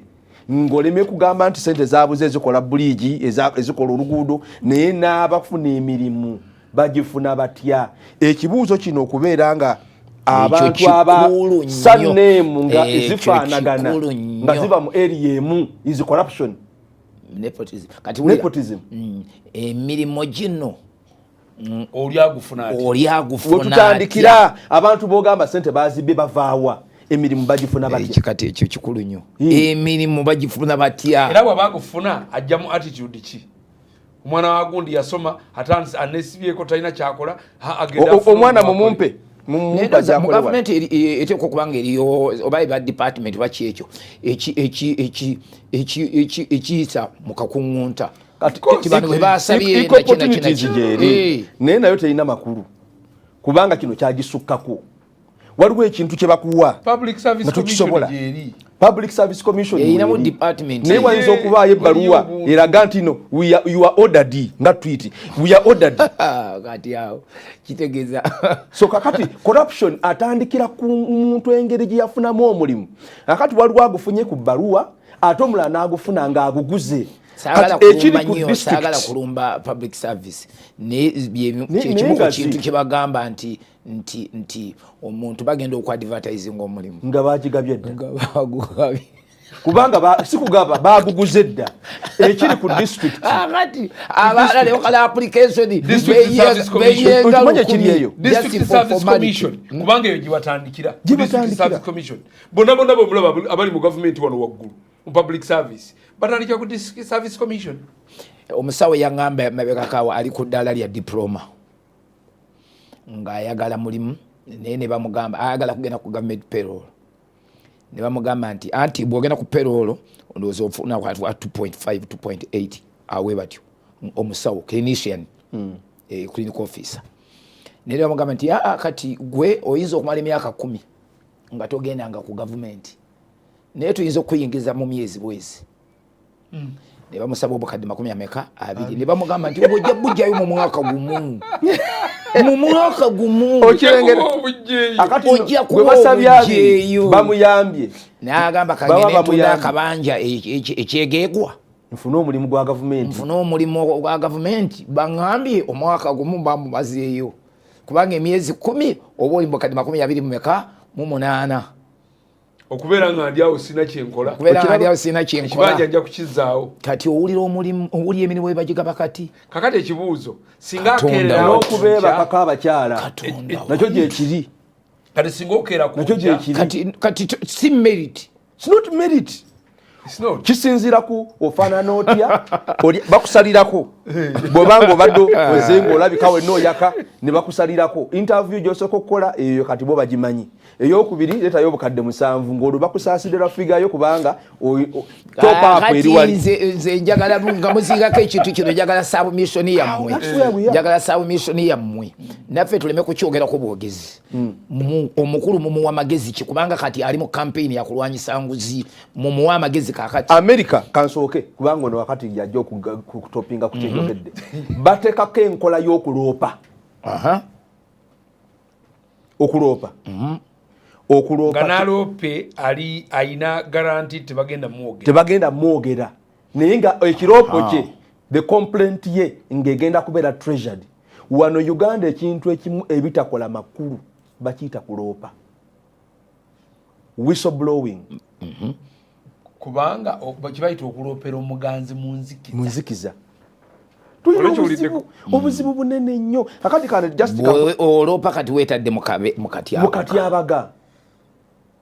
ng'oleme kugamba nti sente zabuze ezikola bridge, ezikola oluguudo, naye n'abafuna emirimu bagifuna batya? Ekibuuzo kino okubeera nga abantu aba kikulu nnyo. Surname nga Ekyo zifaanagana, kikulu nnyo. nga ziva mu area emu, is corruption. Nepotism. Kati wulira, Nepotism. Emirimu gino Oli agufuna ati? Oli agufuna? Wetutandikira, abantu bogamba sente bazibye bavaawa? Emirimu bagifuna batya? Ekyo kati ekyo kikulu nnyo. Emirimu bagifuna batya? Era bw'aba agufuna ajjamu attitude ki? Omwana wa gundi yasoma, ate anesibyeko, talina kyakola, agenda afune Omwana omulimu. Mumumpe, mumumpe Naye mu ajakole wano. gavumenti eteekwa okuba nga eriyo oba eba department oba kyekyo ekiyita mu kakuŋŋunta. Kati Ti bano bwe basabye equal na kino, kino, opportunities kino. gyeri, naye nayo terina makulu kubanga kino kyagisukkako. Waliwo ekintu kye bakuwa Public Service nga Commission tokisobola. gyeri. Public Service Commission Erinamu weeri. department. Naye wayinza okubaayo ebbaluwa Waliyo obuntu. eraga nti no, you are ordered, nga tweet, we are ordered. Kati awo kitegeeza So kakati corruption atandikira ku muntu, engeri gye yafunamu omulimu. Kakati waliwo agufunye ku bbaluwa, ate omulala n'agufuna ng'aguguze. Saagala Kati ekiri kulumba ku nnyo, saagala district kulumba public service, naye Naye kyekimu ku nga kintu kye bagamba nti omuntu bagenda okuadvertising omulimu nga bagigabye dda, nga bagugabye. Kubanga si kugaba, baguguze dda. Ekiri ku district, Kati abalala bakola application District Service Commission. beyenga Okimanyi ekiri 1000 eyo? just District for Service formality. Commission, kubanga eyo gibatandikira. Gibatandikira. District Service Commission, bonna bonna bemulaba abali mu gavumenti wano waggulu mu public service batandikira ku District Service Commission. Omusawo yaŋŋamba mabegakawo ali ku ddaala lya diploma ng'ayagala mulimu, naye ne bamugamba ayagala kugenda ku government payroll, ne bamugamba nti anti bw'ogenda ku payroll ndowooza ofuna 2.5, 2.8 awe batyo, omusawo clinician, clinical officer. Naye ne bamugamba nti aa, kati gwe oyinza okumala emyaka 10 nga togendanga ku gavumenti, naye tuyinza okuyingiza mu myezi bwezi. Ne bamusaba obukadde makumi ameka? 20. Ne bamugamba nti obwojja bujjayo mu mwaka gumu, mu mwaka gumu. Okirengera. Kuba obujjeeyo. Akati no, Ojja gwe kuba basabye 20, obujjeeyo. bamuyambye. N'agamba Baba kagende ntunda bamuyambye. akabanja ekyegeegwa Nfune omulimu gwa gavumenti. Nfune omulimu gwa gavumenti, baŋŋambye omwaka gumu bamumazeeyo, kubanga emyezi 10 oba oli mukadde 28 meka mu 8. Okubeera nga ndi awo sina kyenkola. Kubeera nga ndi awo sirina kyenkola. Ekibanja nja kukizaawo. Kati owulira omulimu, owulira emirimu ebagigaba kati. Kakati ekibuuzo, singa Katonda akeerera N'okubeebakako abakyala Katonda nakyo gyekiri. Kati singa okeera ku Nakyo nkya, gyekiri. Kati si merit. It's not merit. It's not. Kisinziira ku ofaanana otya, bakusalirako. Bwobanga obadde ozenga olabika wenna oyaka, ne bakusalirako interview gyosooka okukola eyo. Kati bo bagimanyi. Eyokubiri, leetayo 7,000, ng'olwo bakusaasidde lwa figure yo, kubanga top up eri wali. Nze njagala nga muzingako ekintu kino, njagala submission yammwe. Njagala submission yammwe, naffe tuleme kukyogerako bwogezi. Omukulu mumuwa magezi ki? Kubanga kati ali mu campaign yakulwanyisa nguzi, mumuwa amagezi kakati. America, kansooke, kubanga ono wakati yajja okutopinga ku kyenjogedde. Bateekako enkola y'okuloopa. Okuloopa, okuloopa. Nga naloope ali ayina guarantee tebagenda mwogera. Tebagenda mwogera, naye nga ekiroopo kye, the complaint ye ng'egenda kubeera treasured. Wano Uganda ekintu ekimu ebitakola makulu bakiyita kuloopa, whistleblowing. Kubanga kibayita okuloopera omuganzi mu nzikiza. Mu nzikiza. Tulina obuzibu bunene nnyo kakati. Kane just oloopa kati weetadde mu katyabaga.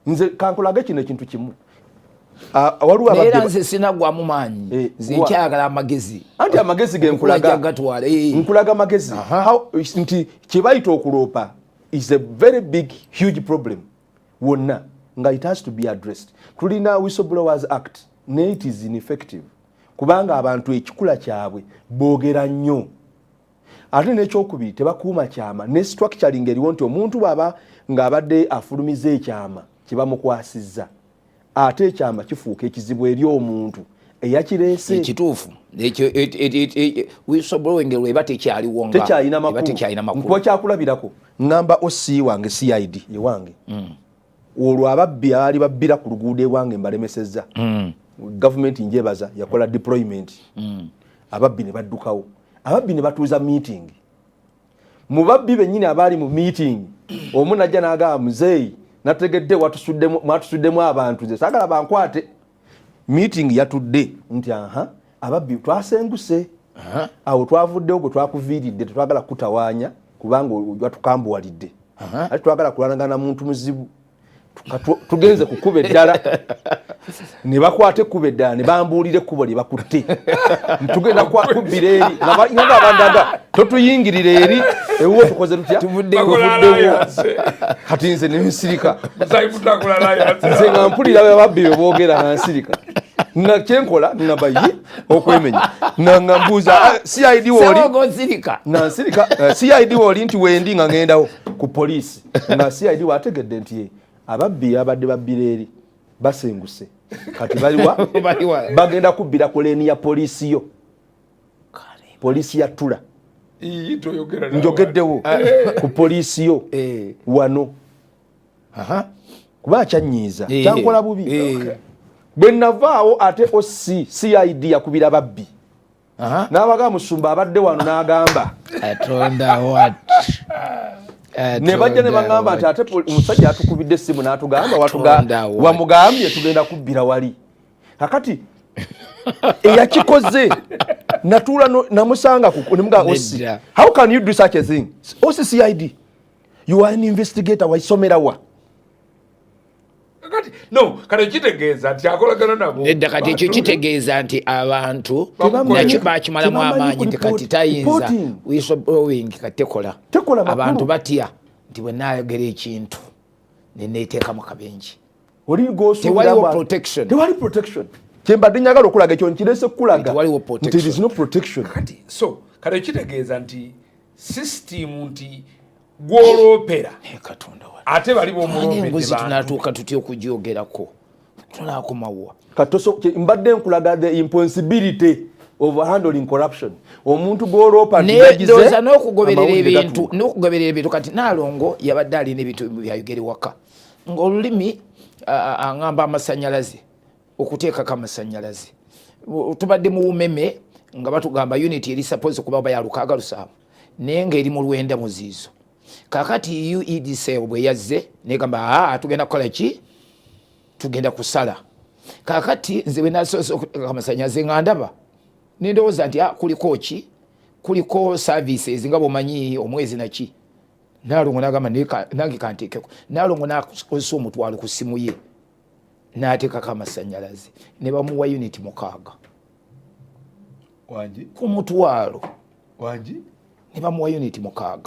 Nze kankulage kino ekintu kimu. Era nze sinagwamu maanyi. Eh, nze nkyayagala amagezi. Anti amagezi genkulaga, eh. Nkulaga amagezi nti kyebayita okuloopa is a very big, huge problem wonna, nga it has to be addressed. Tulina Whistleblowers Act, naye it is ineffective, kubanga abantu ekikula kyabwe boogera nnyo. Ate nekyokubiri, tebakuuma kyama, ne structuring eriwo nti omuntu bw'aba ng'abadde afulumiza ekyama kyebamukwasizza, ate ekyama kifuuka ekizibu eri omuntu eyakireese. Ekituufu ekyo, whistleblowing lweba tekyaliwo nga tekyalina eba tekyalina makulu. Makulu. Nkuwa kyakulabirako, ŋŋamba OC wange, CID ewange, olwo ababbi abaali babbira ku luguudo ewange mbalemesezza. Gavumenti njebaza, yakola deployment, ababbi ne baddukawo. Ababbi ne batuuza meeting. Mu babbi bennyini abaali mu meeting, omu najja n'agamba, "Muzeeyi, nategedde mwatusuddemu abantu, nze saagala bankwate." Meeting yatudde nti, "Aha, ababbi twasenguse awo, twavuddewo gwe twakuviiridde, tetwagala kutawaanya kubanga watukambuwalidde, ate twagala kulwanagana muntu muzibu. Tugenze ku kkubo eddala." Ne bakwata ekkubo eddala, ne bambuulira ekkubo lye bakutte, tugenda kubbira eri, nga bandaga, "Totuyingirira eri ewuwo, tukoze tutya?" Tuvuddewo. Kati nze nensirika. Nze nga mpulira ababbi bwe boogera, nga nsirika, nga kyenkola ngamba ye okwemenya, nga mbuuza, "Ah, CID wooli?" Onsirika. Nga nsirika. Eh, "CID wooli?" Nti, "Wendi." Nga ngendawo ku poliisi, nga CID wategedde nti ababbi abadde babbira eri basenguse, kati baliwa? Baliwa? Bagenda kubbira ku lane ya poliisi yo, poliisi ya Ttula. Njogeddewo ku poliisi yo wano, kuba kyanyiiza, kyankola bubi. Bwe navaawo, ate OC CID yakubira babbi n'abaga, "Musumba abadde wano n'agamba." Katonda what? Ne bajja ne baŋŋamba nti, "Ate omusajja atukubidde essimu n'atugamba wamugambye tugenda kubbira wali." Kakati eyakikoze natuula namusanga nemuga, "OC, how can you do such a thing? OC CID, you are an investigator, waisomera wa?" Kati no, kati kitegeeza nti akolagana nabo. Nedda, kati ekyo kitegeeza nti abantu nakyo bakimalamu amaanyi, nti kati tayinza whistleblowing, kati tekola. Abantu batya nti bwe naayogera ekintu neneeteeka mu kabenje. Tewaliwo protection. Tewali protection. Kyembadde njagala okulaga, ekyo nkirese kukulaga nti there is no protection. Kati so kati kitegeeza nti system nti gwoloopera Katonda, ate bali bomuloopenguzi, tunatuuka tutya okugyogerako? Tunakomawa? Mbadde nkulaga the impossibility of handling corruption. Omuntu gwoloopa ndoza n'okugoberera ebintu, n'okugoberera ebintu. Kati Naalongo yabadde alina ebintu byayogere waka ng'olulimi aŋŋamba amasanyalaze, okuteekako amasanyalaze. Tubadde mu Umeme nga batugamba unit eri suppose kuba ya 67, naye ngaeri mu 90 muziizo. Kakati UEDC bwe yazze negamba, "Aa, tugenda kukola ki? Tugenda kusala." Kakati nze bwe nasoose okuteeka amasanyalaze, nga ndaba nendowooza nti, ah, kuliko ki, kuliko services nga bwomanyi omwezi naki. Nalongo nagamba, "Nange kanteekeko." Nalongo nakozesa 500 ku simu ye n'ateekako amasanyalaze, ne bamuwa unit 6. Ku 1,000 ne bamuwa unit 6.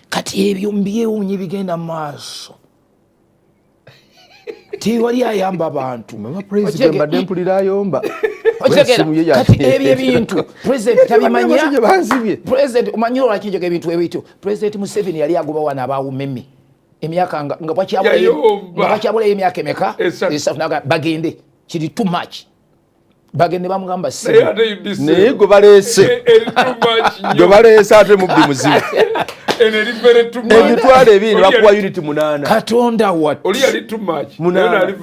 Kati ebyo mbyewuunye bigenda mu maaso, tewali ayamba bantu. Mbadde mpulira ayomba. Kati ebyo ebintu president tabimanya. President omanyi olwaki njoga ebintu ebityo? President Museveni yali agoba wano abawumeme emyaka nga bakyabulayo emyaka emeka? 3. Bagende, kiri too much, bagende. Bamugamba naye gwe baleese, gwe baleese ate mubbi muzibu. 200,000 bakuwa unit 8. Katonda wat,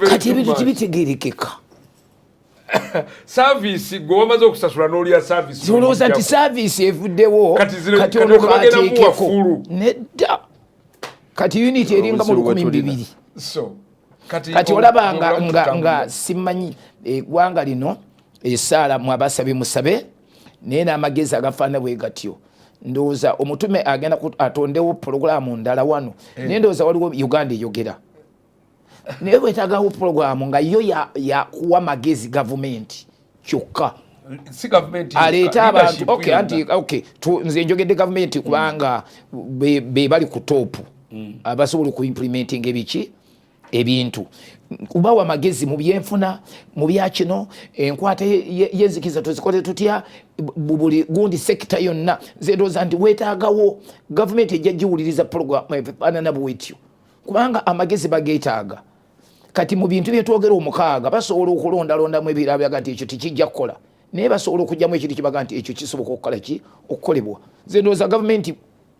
kati ebintu tibitegerekeka. Service gwe wamaze okusasula n'olya service. Olowooza nti service evuddewo, kati ono kateekeko. Nedda, kati unit eringa mu 2,000. Kati olaba nga simanyi eggwanga lino. Esaala mwabasabe musabe, naye n'amagezi agafaanana bwe gatyo. Ndowooza omutume agenda atondewo pulogulaamu ndala wano, naye ndowooza waliwo Uganda eyogera, naye bwetagawo pulogulaamu nga yo yakuwa magezi gavumenti kyokka aleete abantu. Anti nze njogedde gavumenti kubanga be bali ku top, abasobola okuimplementinga ebiki ebintu, kubawa magezi mu byenfuna, mu byakino, enkwata yenzikiza tuzikole tutya, buli gundi sector yonna. Nze ndowooza nti weetaagawo gavumenti ejja giwuliriza puroguramu efaanana bwetyo, kubanga amagezi bageetaaga. Kati mu bintu byetwogera 6, basobola okulondalondamu ebirabyaga nti ekyo tekijja kukola, naye basobola okugyamu ekintu kibaga nti ekyo kisoboka okukola ki, okukolebwa. Nze ndowooza gavumenti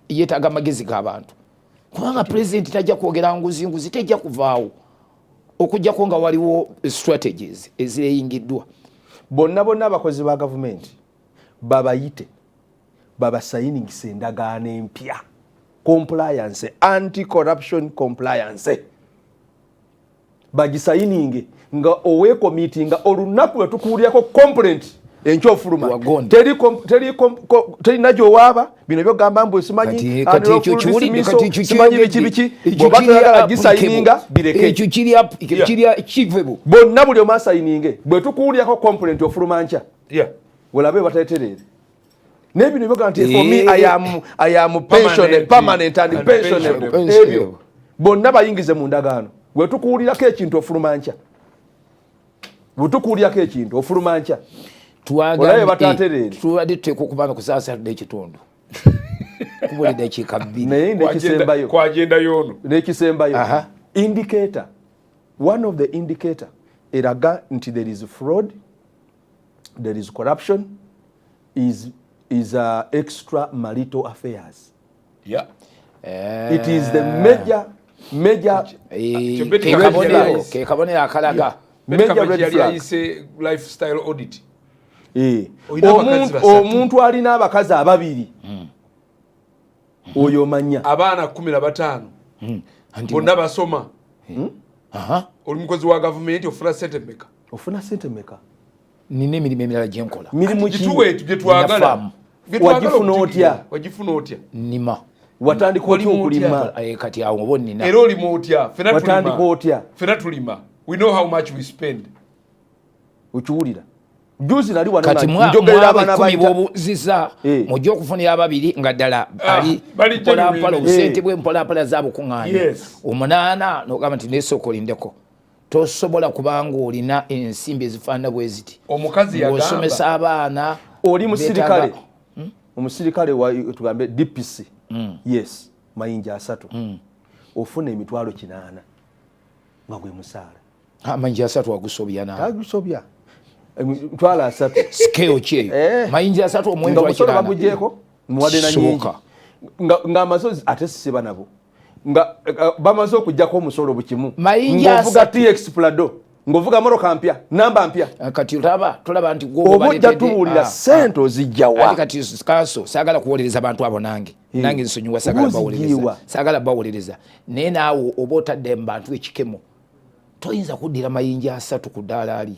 yeetaaga amagezi g'abantu, kubanga pulezidenti tajja kwogera nguzi, nguzi tejja kuvaawo okujjako nga waliwo strategies ezireyingiddwa. Bonna bonna abakozi ba gavumenti babayite, babasayiningisa endagaano empya, compliance, anti corruption compliance, bagisayininge nga owekomitinga olunaku lwe tukuwulyako complaint enkyofuluma terina gyowaaba. Bino byogamba mbu simanyi simanyi biki biki, bwoba toyagala gisayininga bireke. Bonna buli omu asayininge, bwe tukuwulyako complaint ofuluma nkya, olabe batatereere. Naye bino byoga nti for me I am pension, permanent and pensionable, ebyo bonna bayingize mu ndagaano. Bwe tukuwulirako ekintu ofuluma nkya, bwe tukuwulirako ekintu ofuluma nkya. Olabe batatereere. Tubadde tuteeka okubanga ku saa 3 n'ekitundu kubuli dakiika 2. Naye nekisembayo kwagenda yoono. Nekisembayo, indicator, one of the indicator eraga nti there is fraud, there is corruption, is extra marital affairs. It is the major major Ke kabonero akalaga. Major red flag. Lifestyle audit. Omuntu alina abakazi ababiri, oyo omanya. Abaana 15 bonna basoma. Oli mukozi wa gavumenti, ofuna sente meka? Ofuna sente meka? Nina emirimu emirala gyenkola. Mirimu ki? Byetwagala. Wagifuna otya? Wagifuna otya? Nima. Watandika otya okulima? Kati awo oba nina. Era olima otya? Watandika otya? Fena tulima, we know how much we spend. Okiwulira, juzi nali wano Kati njogerera abaana. Kumi bwobuziza, mujja okufunira ababiri nga ddala ali mpolampola, obusente bwe mpolampola zabukuŋŋaanya omunaana, nogamba nti nesooka olindeko, tosobola kubanga olina ensimbi ezifaanana bwe ziti. Omukazi yagamba osomesa abaana. Oli musirikale, omusirikale tugambe DPC, yes, mayinja 30, ofuna 800,000 nga gwe musaala. Amayinja 30 agusobya na Agusobya, 30,000. Scale ki eyo? Mayinja 30 omuwendo omusolo bagugyeko, muwadde na nyingi ng'amasozi ate siba nabo nga bamaze okugjako omusolo bukimu, ng'ovuga TX Prado, ng'ovuga mmotoka mpya, namba mpya. Kati olaba, tolaba nti oba ojja tubuulira sente ozijjawa? Kati kanso saagala kuwolereza bantu abo, nange nange nsonyiwa, saagala bawolereza, saagala bawolereza, naye naawe oba otadde mu bantu ekikemo. Toyinza kuddira mayinja 30 ku ddaalaali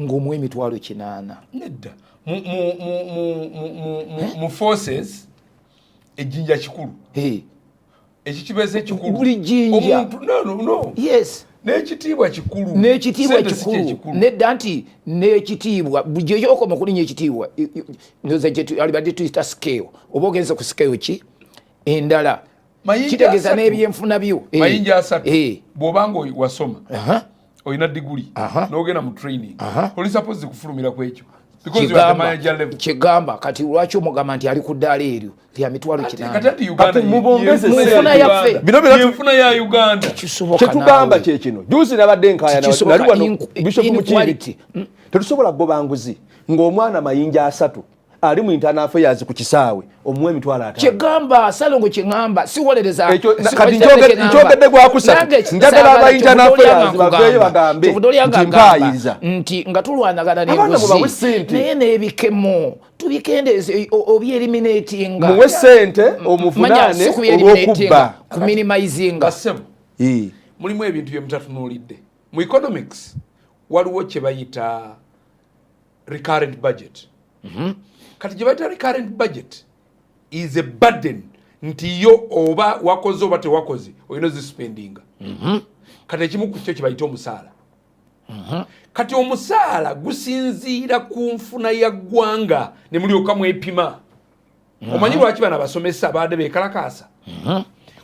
ng'omuwa 800,000. Nedda, mu forces ejjinja kikulu, ekikibeeza ekikulu. Buli jjinja. No. Yes. N'ekitiibwa kikulu. N'ekitiibwa Sente si kikulu. Kyekikulu. Nedda, nti n'ekitiibwa gyeyokoma okulinya ekitiibwa, ndoza alibadde tuyita scale, oba ogenze ku scale ki endala. Mayinja Kitegeeza asatu. n'ebyenfuna byo. Mayinja asatu, bw'obanga wasoma, olina diguli, n'ogenda mu training, oli supposed kufulumira ku ekyo because you are the manager level. Kyegamba kati lwaki omugamba nti ali ku ddaala eryo lya mitwalo Kati 8? ati Uganda Kati mubongeze yenfuna sente. ya Uganda. Bino byonna Yenfuna ya Uganda. Kisoboka Kyetugamba naawe. kyekino. Juzi nabadde nkayana, Kisoboka. nali wano Bishop Mukiibi. Inequality. Tetusobola kugoba nguzi ng'omwana mayinja asatu ali mu internal affairs ku kisaawe omuwa 50,000. Kyegamba Salongo, kyeŋŋamba siwolereza. Ekyo kati nkyogedde gwakusatu. Njagala aba internal affairs baveeyo bagambe nti mpaayiriza. Nti nga tulwanagana Abaana mubawe n'enguzi, ssente. naye n'ebikemo tubikendeeze, obyeliminatinga. Muwe ssente omuvunaane olw'okubba. Kuminimizinga. Basebo, mulimu ebintu bye mutatunuulidde mu economics. Waliwo kye bayita recurrent budget. Kati gye bayita recurrent budget is a burden nti yo oba wakoze oba tewakoze olina ozispendinga. Kati ekimu ku kyo kye bayita omusaala. Kati omusaala gusinziira ku nfuna ya ggwanga ne mulyoka mwepima. Omanyi lwaki bano abasomesa baadde bekalakaasa?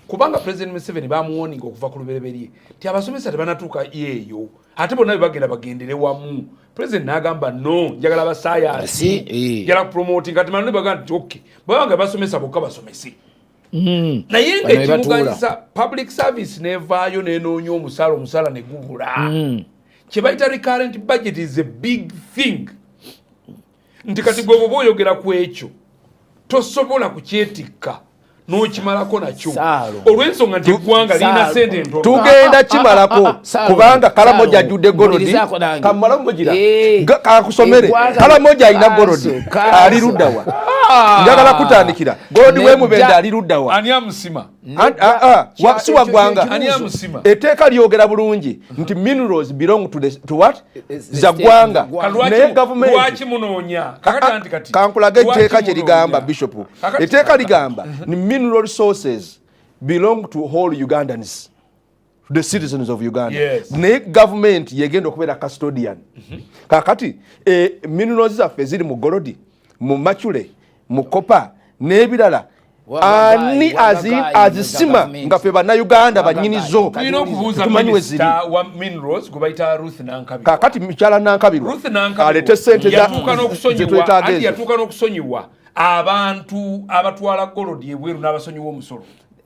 Kubanga President Museveni bamuwoninga okuva ku lubereberye nti abasomesa tebanatuuka yeeyo, ate bonna bebagenda bagendere wamu. President n'agamba, "No, njagala abasayansi, njagala promoting." Kati mano bagamba nti ok, babanga basomesa bokka basomese, naye Bano be batuula. ngaekimuganyisa public service nevaayo nenoonya omusaala, omusaala ne gubula. Kye bayita recurrent budget is a big thing, nti kati gwe bwoba oyogera ku ekyo tosobola kukyetikka n'okimalako nakyo, Saalo. olw'ensonga nti eggwanga lirina Saalo. sente entono. Tugenda kimalako, Saalo, kubanga Kalamoja Saalo, ajjudde gold. mpulirizaako nange. Kamalamu mugira. Kakusomere. Eggwanga Kalamoja alina Kanso, gold. kanso. Ali luddawa? Njagala kutandikira gold w'emubende ali luddawa? Ani amusima? Si wa ggwanga. Ani amusima? Etteeka lyogera bulungi nti minerals belong to what? The Za state, ggwanga. za ggwanga. Lwaki Naye gavumenti lwaki munoonya kakati anti kati Kankulage lwaki etteeka kye ligamba, munoonya? Bishop. Etteeka ligamba ni mineral resources belong to all Ugandans, to the citizens of Uganda. Naye gavumenti yegenda okubeera custodian. Kakati minerals zaffe ziri mu gold, mu mercury, mu copper n'ebirala, ani azisima Gavumenti. nga ffe Bannayuganda bannyinizo Tulina okubuuza tumanyi we ziri? minisita wa minerals gwe bayita Ruth Nankabirwa. Kakati mukyala Nankabirwa Ruth Nankabirwa alete sente yatuuka n'okusonyiwa zetwetaaga anti ezo. Yatuuka n'okusonyiwa abantu abatwala gold ebweru n'abasonyiwa omusolo.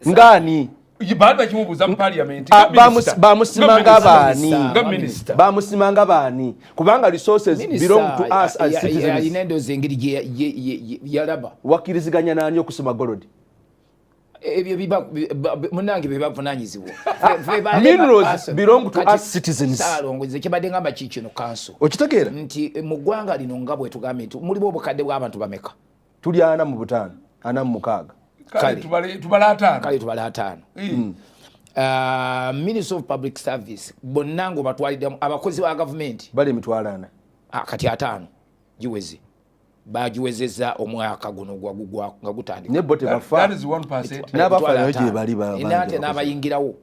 Ngaani? Baali bakimubuuza mu parliament. Ah, bamusimanga baani? Nga minisita. Bamusimanga baani? Kubanga resources belong to us as citizens. Alina endowooza engeri gye yalaba. Wakkiriziganya naani okusima gold? Ebyo munange bebavunanyizibwa. Minerals belong to us citizens. Saalongo, nze kyebadde ngamba kikino kanso Okitegeera? nti mu ggwanga lino nga bwe tugambye nti mulimu obukadde bw'abantu bameka? Tuli 45, 46. Kale tubale 50. Kale tubale 50. Minister of Public Service bonna ngaobatwaliddemu abakozi ba gavumenti Bali 40,000. Ah, kati 50 giweze, bagiwezezza omwaka guno nga gutandika. Naye bo tebafa. That is 1%. N'abafa nayo gye bali bangi Nate abakozi. n'abayingirawo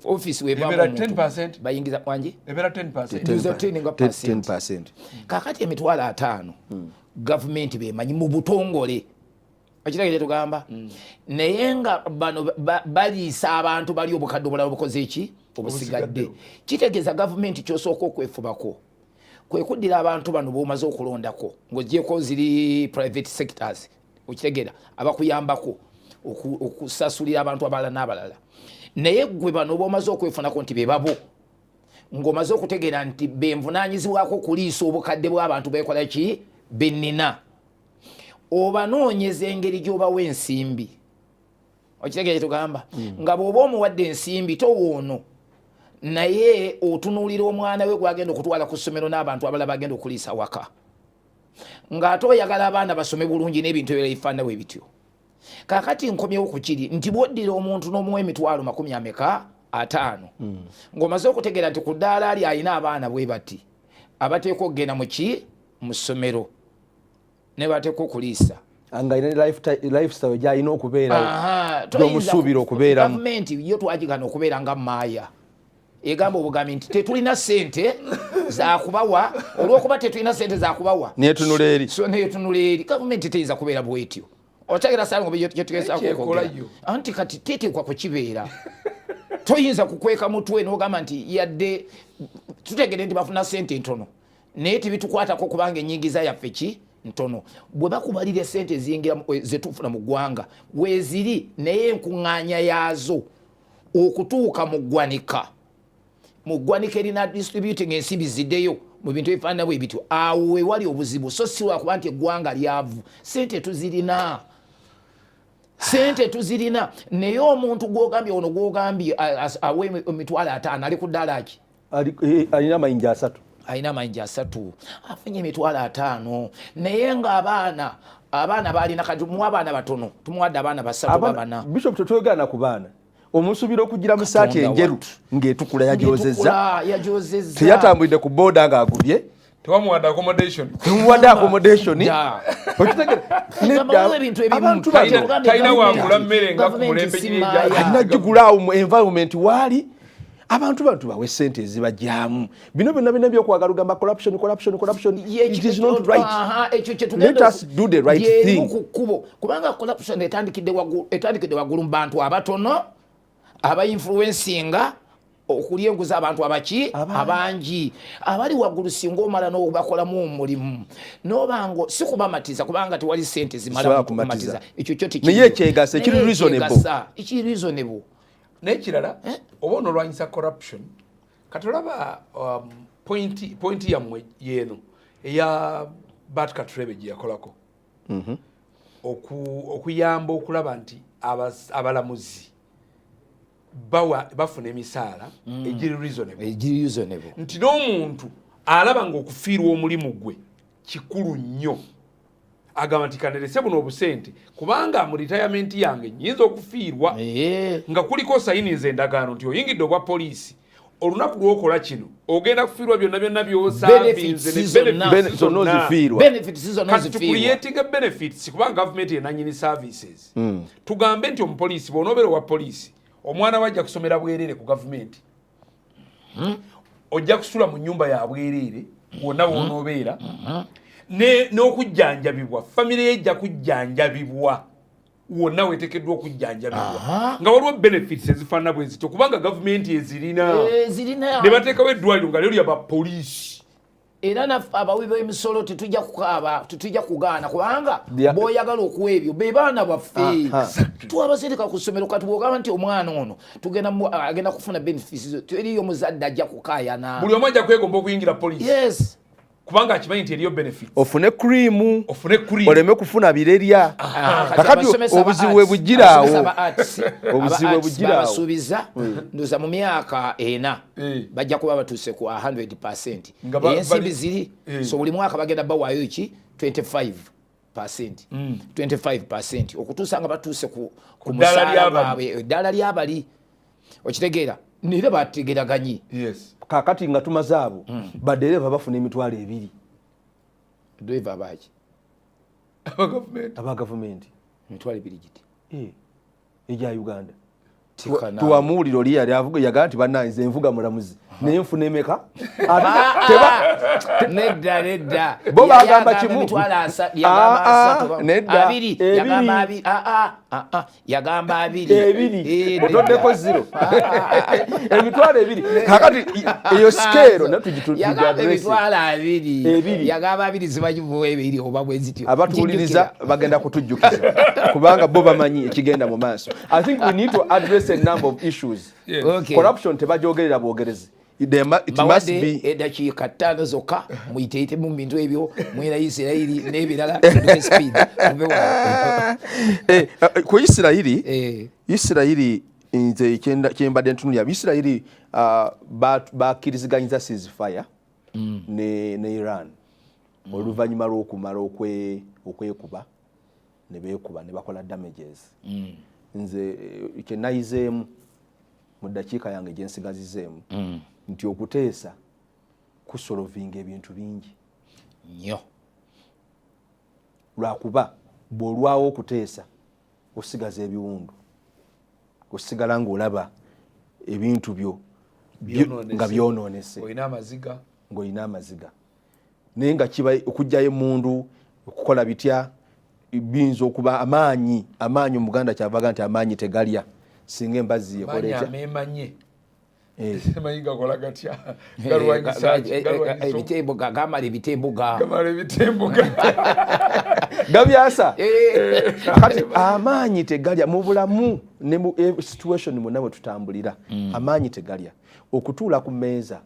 ofiisi Ebeera wevamu omuntu 10%. bayingiza wangi. Ebeera 10%. Nduza 10 nga percent. 10%. Kakati 50,000 gavumenti bemanyi mu butongole, ekirage kyetugamba, naye nga bano baliisa abantu bali obukadde obulala obukoze eki obusigadde. Kitegeeza gavumenti kyosooka okwefubako kwe kuddira abantu bano bomaze okulondako ng'ogyeko ziri private sectors, okitegeera, abakuyambako okusasulira abantu abalala n'abalala. Naye gwe bano bomaze okwefunako nti bebabo, ng'omaze okutegeera nti benvunaanyizibwako okuliisa obukadde bw'abantu bekola ki bennina, obanoonyeza engeri gy'obawa ensimbi. Okitegeera kyetugamba? Nga bw'oba omuwadde ensimbi towoono, naye otunuulira omwana we gwagenda okutwala ku ssomero n'abantu abalala bagenda okuliisa waka, ng'ate oyagala abaana basome bulungi n'ebintu ebirala bifaanana bwe bityo. Kaakati nkomyewo ku kiri nti bw'oddira omuntu n'omuwa emitwalo makumi ameka 50, ng'omaze okutegeera nti ku ddaala ali alina abaana bwe bati abateekwa okugenda mu ki mu ssomero ne bateekwa okuliisa, nga alina lifestyle gyalina okubeerawo, Aha, gy'omusuubira okubeeramu. Gavumenti yo twagigana okubeera nga maaya. Egamba obugambi nti tetulina sente zakubawa, olwokuba tetulina sente zakubawa. Netunula eri. So netunula eri. Gavumenti teyinza kubeera bwetyo. Otegera salango kyetugezaako Ekyekola okwogera? Yo. Anti kati teteekwa kukibeera. Toyinza kukweka mutwe n'ogamba nti yadde tutegere nti bafuna sente ntono, naye tebitukwatako kubanga enyingiza yaffe ki ntono. Bwe bakubalira esente eziyingira zetufuna mu ggwanga weeziri, naye enkuŋŋaanya yaazo okutuuka mu ggwanika, mu ggwanika erina distributing ensimbi ziddeyo mu bintu ebifaanana bwe bityo, awo wewali obuzibu. So si lwakuba nti eggwanga lyavu. Sente tuzirina, sente tuzirina, naye omuntu gwogambye ono, gwogambye awa 500,000, ali ku ddala ki? Alina amayinja 30. Alina amayinja 30, afunye 50,000, naye ng'abaana, abaana balina kati tumuwa abaana batono, tumuwadde abaana basatu oba bana. Bishop, tetwegana ku baana. Omusuubira okugira mu saati Katonda enjeru wattu. ng'etukula, yajozezza. Ng'etukula, yajozezza. Teyatambulidde ku booda ng'agubye. Tewamuwadde accommodation. Temuwadde accommodation. Dda. Okitegera? Gamba waliwo ebintu ebimu. Abantu bano Kyekugambye Talina wagula mmere nga ku gavumenti mulembe si giri maaya. Alina gigulaawo mu environment waali. Abantu bano tubawe sente ezibajyamu. Bino byonna byonna byokwagala ogamba corruption, corruption, corruption, it is not right. Aha, ekyo kye tugenda Let us do the right Y'erimu thing. ku kkubo, kubanga corruption etandikidde waggulu mu bantu abatono abainfluencinga okulya enguzi abantu abaki abangi abali waggulu. Singa omala n'obakolamu omulimu nobanga si kubamatiza, kubanga tewali sente zimala Zisobola muntu kumatiza. kumatiza. Ekyo kyo tekiriyo. Naye ekyegasa, ekiri Naye reasonable. ekyegasa, ekiri reasonable. N'ekirala, oba onolwanyisa corruption, kati olaba point yammwe yeeno eya Bart Katureebe gye yakolako okuyamba okulaba nti abalamuzi bafuna emisaala egiri reasonable. Egiri reasonable. Nti n'omuntu alaba ng'okufiirwa omulimu gwe kikulu nnyo, agamba nti kanerese buno obusente kubanga mu retirement yange nyinza okufiirwa. Nga kuliko sayiniza endagaano nti oyingidde obwa poliisi, olunaku lwokola kino ogenda kufiirwa byonna byonna byosavinze. Benefits zonna. Zonna ozifiirwa. Benefits zonna Kati ozifiirwa. Tucreatinga benefits, kubanga gavumenti enanyini services. Tugambe nti omupoliisi, bw'onoobeera owa poliisi, omwana we ajja kusomera bwereere ku gavumenti, ojja kusula mu nyumba ya bwereere wonna wonoobeera, n'okujjanjabibwa, famire ye ejja kujjanjabibwa wonna weteekeddwa okujjanjabibwa, nga waliwo benefits ezifaanana bwe zityo, kubanga gavumenti ezirina. Zirina. Ne bateekawo eddwaliro nga lyo lya bapoliisi. Era naffe abawi b'emisolo tetujja kukaaba, tetujja kugaana, kubanga bw'oyagala okuwa ebyo be baana baffe twabasindika ku ssomero. Kati bw'ogamba nti omwana ono tugenda agenda kufuna benefits zo, teriyo muzadde ajja kukaayana. Buli omu ajja kwegomba okuyingira poliisi, kubanga akimanyi nti eriyo benefits. Ofune cream. Ofune cream. Oleme kufuna birerya. Kati Kakati abasomesa aba obuzibu bwe arts, bujjira awo. abasomesa aba arts, Obuzibu aba bwe arts bujjira awo. babasuubiza ndoza mu myaka 4 bajja kuba batuuse ku 100. Nga Ensimbi ziri. So buli mwaka bagenda bawaayo ki? 25, 25, okutuusa nga batuuse ku ddaala musaala ly'abali. gwabwe, eddaala lyabali. Okitegeera? Nera bategeraganye. Yes. Kakati nga tumaze abo, badereva bafuna 20,000. Driver abaki? Abagavumenti. Aba gavumenti. 20,000 giti? Eh, egya Uganda. Tikana. Tuwamuwulira oli yali avuga, yagamba nti bannange, nze nvuga mulamuzi, naye nfuna emeka? Ah, nedda, nedda. Bo Yali bagamba agamba kimu. yagamba Ah, ah, asatu nedda. abiri. Ebiri. Yagamba abiri. Ah, ah, ah, ah, yagamba abiri. Ebiri. Eh, nedda. Otoddeko zero, 20,000. Kakati eyo scale naye Yagamba tugiaddress. 20,000. Ebiri. Yagamba abiri, zimanyi ebiri oba bwe zityo. Abatuwuliriza bagenda kutujjukiza, kubanga bo bamanyi ekigenda mu maaso. I think we need to address a number of issues. Corruption tebajogerera bwogerezi. It must Mbawadde be eddakiika 5 zokka, muyiteeyitemu mu bintu ebyo mwera Isirayiri n'ebirala. Tuduke speed, muve wano. Ku Isirayiri, Isirayiri, nze kyembadde ntunulira Isirayiri, bakkiriziganyiza ceasefire ne Iran oluvannyuma lw'okumala okwekuba ne beekuba ne bakola damages. Nze kyenayizeemu mu ddakiika yange gyensigazizeemu nti okuteesa kusolvinga ebintu bingi. Nnyo. Lwakuba bw'olwawo okuteesa, osigaza ebiwundu, osigala ng'olaba ebintu byo. Nga byononese, olina amaziga, ng'olina amaziga, naye nga kiba okugjayo emundu okukola bitya, biyinza okuba amaanyi. Amaanyi, Omuganda kyavaga nti amaanyi tegalya singa embazzi yekola maanyi etya. Ameemanye. Manyi gakola gatya? Eh, Galwanyisa ki? Galwanyisa Ebitembo gamala ebitembuga. Gamala ebitembuga. Gabyasa. Kati amaanyi tegalya mu bulamu ne mu situation mwonna bwe tutambulira. Amaanyi tegalya okutuula ku mmeeza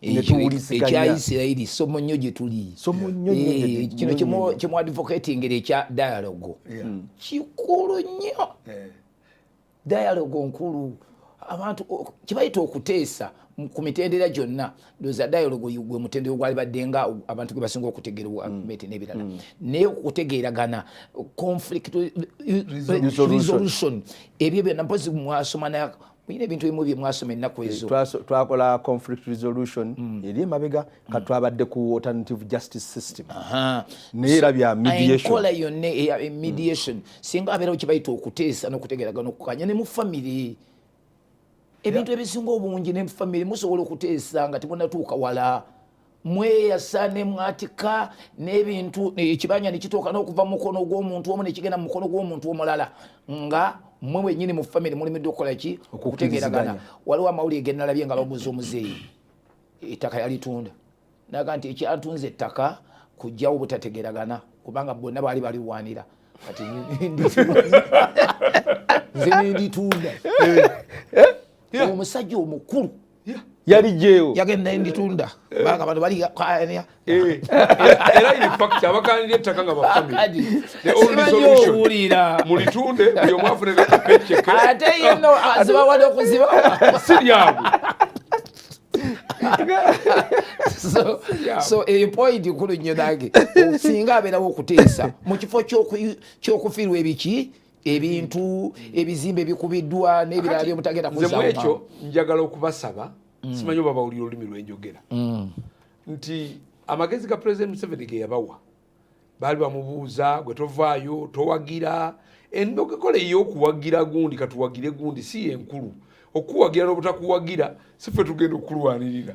ne tuwuliziganya. Ekya Isirayiri somo nnyo gye tuli. Somo nnyo nnyo Kino nnyo nnyo. Kyemu advocating ekya dialogue kikulu nnyo. Dialogue nkulu. Abantu kibayita okuteesa ku mitendera gyonna. Ndowooza dialogue gwe mutendera ogwalibadde nga abantu gwe basinga okutegeera gavumenti n'ebirala, naye okutegeeragana, conflict Resolution. resolution, ebyo byonna mpozi mwasoma mulina ebintu ebimu bye mwasoma ennaku ezo. Twakola conflict resolution eri emabega, kati twabadde ku alternative justice system. Naye era bya mediation. Enkola yonna eya mediation, singa abeerawo kibayita okuteesa n'okutegeeragana, okukanya ne mu famire, ebintu ebisinga obungi ne mu famire musobola okuteesa nga temunatuuka wala, mweyasa ne mwatika n'ebintu, ekibanja nekituuka n'okuva mu mukono gw'omuntu omu nekigenda mu mukono gw'omuntu omulala, nga mmwe mwennyini mu famire mulimiddwa okukola ki? Okutegeeragana. Waliwo amawulire ge nalabye nga baguza omuzeeyi ettaka, yalitunda naga nti ekyantunza ettaka kujjawo butategeeragana, kubanga bonna baali balirwanira, kati nze nenditunda. Omusajja omukulu Yalijeewo. Yagenda nenditunda kubanga abantu bali kanya. Era in fact abakanira ettaka nga bafamily, the only Simanyi solution, owulira. Mulitunde, buli omu afune kapeceke. Ate yeno azibawa n'okuzibawa. Si lyabwe. So eyo point nkulu nnyo nange. Singa abeerawo okuteesa mu kifo ky'okufiirwa ebiki, ebintu, ebizimbe ebikubiddwa n'ebirala byemutagenda Nze mu kuzzaawo ekyo mangu. Njagala okubasaba, simanyi oba bawulira olulimi lwenjogera, nti amagezi ga President Museveni ge yabawa, baali bamubuuza, "Gwe tovaayo towagira endogekola ey'okuwagira gundi, katuwagire gundi." Si yenkulu okuwagira n'obutakuwagira, si ffe tugenda okulwanirira.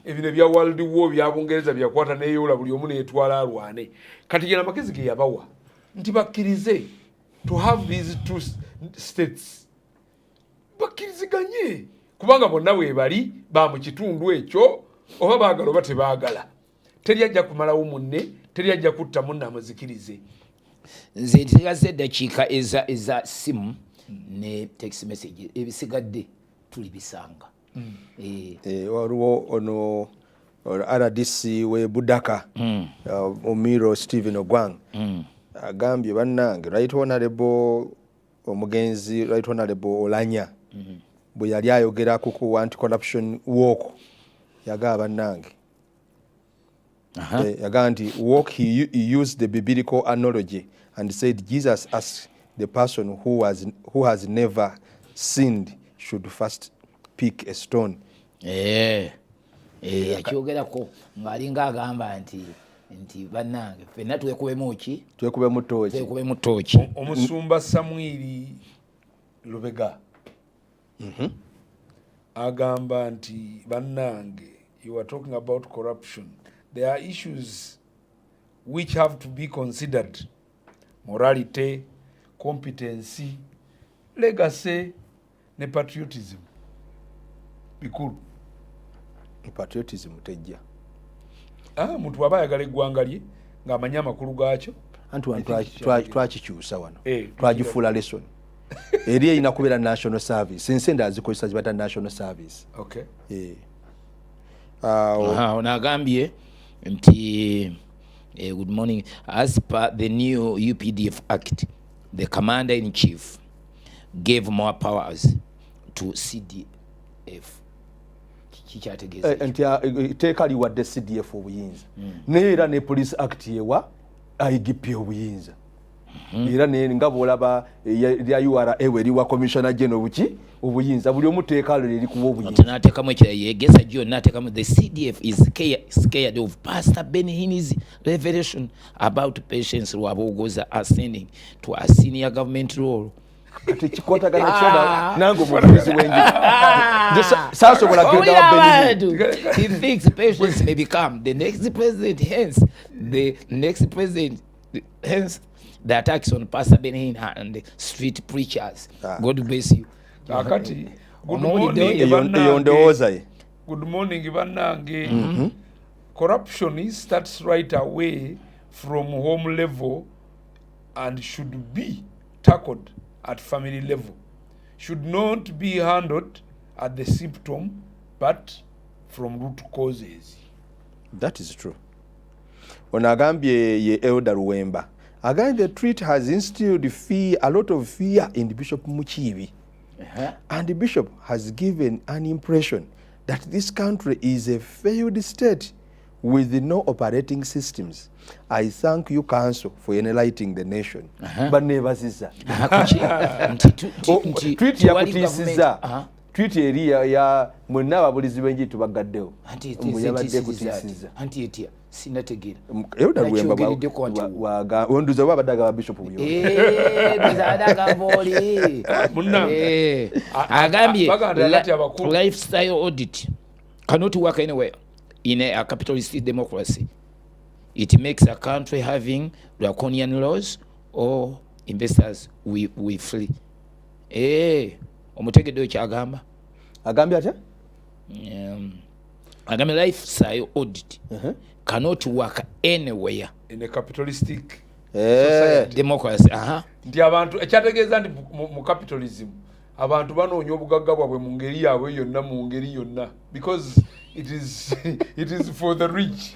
Ebino ebya world war bya Bungereza byakwata neyola buli omu neyetwala alwane. Kati gena amagezi ge yabawa nti bakkirize to have these two states, bakkiriziganye, kubanga bonna bwe ba mu kitundu ekyo, oba baagala oba tebaagala, teri ajja kumalawo munne, teri ajja kutta munne, amuzikirize. Nze nsigaze eddakiika eza simu ne text message, ebisigadde tuli bisanga. Waliwo ono RDC we Budaka, Omiro Stephen Ogwang, agambye, "Bannange, Right Honorable, omugenzi Right Honorable Olanya bwe yali ayogera ku anti corruption walk, yagamba, bannange, yagamba nti walk, he used the biblical analogy and said Jesus asked the person who has never sinned should first pick a stone." Yakyogerako ng'alinga agamba nti bannange, ffenna twekubemu ki? Twekubemu tooki. Twekubemu tooki. Omusumba Samwiri Lubega agamba nti, "Bannange, you are talking about corruption. There are issues which have to be considered: morality, competency, legacy ne patriotism bikulu." Patriotism tejja. Ah, muntu aba ayagala eggwanga lye ng'amanyi amakulu gaakyo. Anti wano twakikyusa wano. Twagifuula lesson eri erina kubeera national service. Ensi endala zikozesa zibata national service. Ono agambye nti, "Good morning. As per the new UPDF Act, the commander in chief gave more powers to CDF." Kikyategeeza? Nti etteeka liwadde CDF obuyinza, naye era ne Police Act ewa IGP obuyinza. Era nga bwolaba lya URA eriwa Commissioner General buki obuyinza, buli omu teeka lyo lerikuwa obuyinza. N'ateekamu ekirala, yegesa gyo n'ateekamu, "The CDF is scared of Pastor Benhin's revelation about Patience Rwabogoza ascending to a senior government role." Kati kikwatagana kyona nange omubuulizi w'enjiri. Sasobola genda Owulira wa Benny. Abantu. He thinks Patience may become the next president, hence the next president, hence the attacks on Pastor Benny Hinn and the street preachers. Ah. God bless you. Kakati, good Omuwulidde morning, oyo? bannange. Eyo ndowooza ye. Good morning, bannange. Corruption starts right away from home level and should be tackled at family level, should not be handled at the symptom but from root causes. That is true. Ono agambye, ye Elder Luwemba agambye, the tweet has instilled fear, a lot of fear in Bishop Mukiibi, and the bishop has given an impression that this country is a failed state with no operating systems. I thank you, council, for enlightening the nation. Banebaziza. Aha, kuki? Nti nti Tweet tewali yakutiisiza. government. Aha. Tweet eri ya mwenna ababulizi b'enjiri tubagaddewo. Anti Mbu yabadde etiisiriza ati. kutiisiza. Anti etya? Sinategeera. Elder Luwemba Nakyogereddeko nti onduza oba abadde agaba bishop buyo. Eh, bizadagamba oli. Munnange. Eh, agambye Baganda kati abakulu. Lifestyle audit cannot work anywhere in a capitalist democracy. It makes a country having draconian laws or investors we flee. Eh, omutegedde oyo kyagamba? Agambye atya? Agambye lifestyle audit cannot work anywhere in a capitalistic Eh, democracy. Aha. Nti abantu, ekyategeeza nti mu capitalism abantu banoonya obugagga bwabwe mu ngeri yaabwe yonna, mu ngeri yonna, because it is for the rich.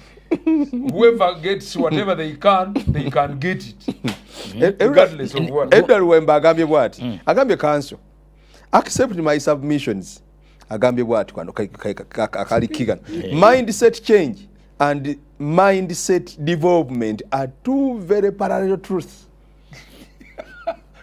Whoever gets whatever they can, they can get it regardless of what. Edward Luwemba agambye bwati, agambye, "Council, accept my submissions." Agambye bwati kano akali kigano, "Mindset change and mindset development are two very parallel truths."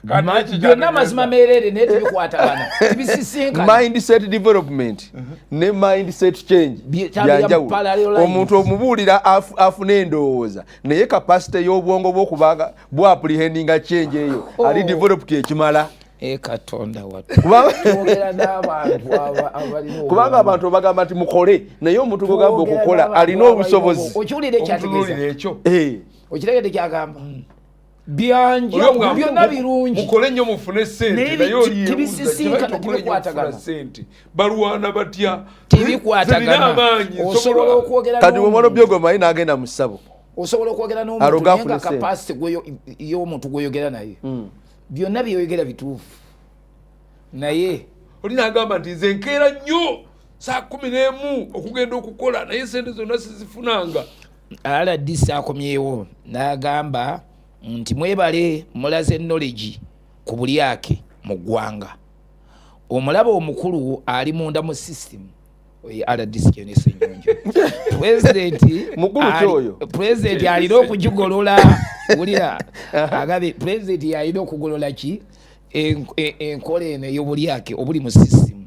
Kati ekyo Byonna kyategeeza. Mazima meerere, naye tebikwatagana, tibisisinkana. Mindset development ne mindset change Tambulira mu byanjawulo. parallel lines. Omuntu omubuulira afune endowooza, naye capacity y'obwongo bwokubanga bwapprehendinga change eyo ali developed ekimala? E Katonda wattu. Kubanga Twogera n'abantu abalina kubanga abantu bagamba nti mukole, naye omuntu gwogamba Twogera okukola n'abantu alina obusobozi. Okiwulira ekyategeeza? Omutunuulira ekyo. Eh, Okitegedde kyagamba? Byanjawulo, byonna birungi. Mukole nnyo mufune sente, Naye naye oli tibisisinkana, okole nnyo okufuna tebikwatagana. sente, balwana batya? Tebikwatagana. Zirina amaanyi, Osobola okwogera Kati bwomala n'omuntu. obyogomayi n'agenda mu ssabo. Osobola okwogera n'omuntu, Aloga naye nga afune sente. capacity y'omuntu gweoyogera naye, byonna byeyoyogera bituufu, naye Oli nagamba nti nze nkeera nnyo saa 11 okugenda okukola, naye sente zonna sizifunanga. RDC akomyewo n'agamba nti mwebale mulaze knowledge ku bulyake mu ggwanga. Omulaba omukulu ali munda mu system. Oyo RDC Kyeyune Ssenyonjo, pulezidenti. Mukulu ki oyo? Pulezidenti alina okugigolola. Wulira, agambye pulezidenti alina okugolola ki enkola eno ey'obulyake obuli mu system.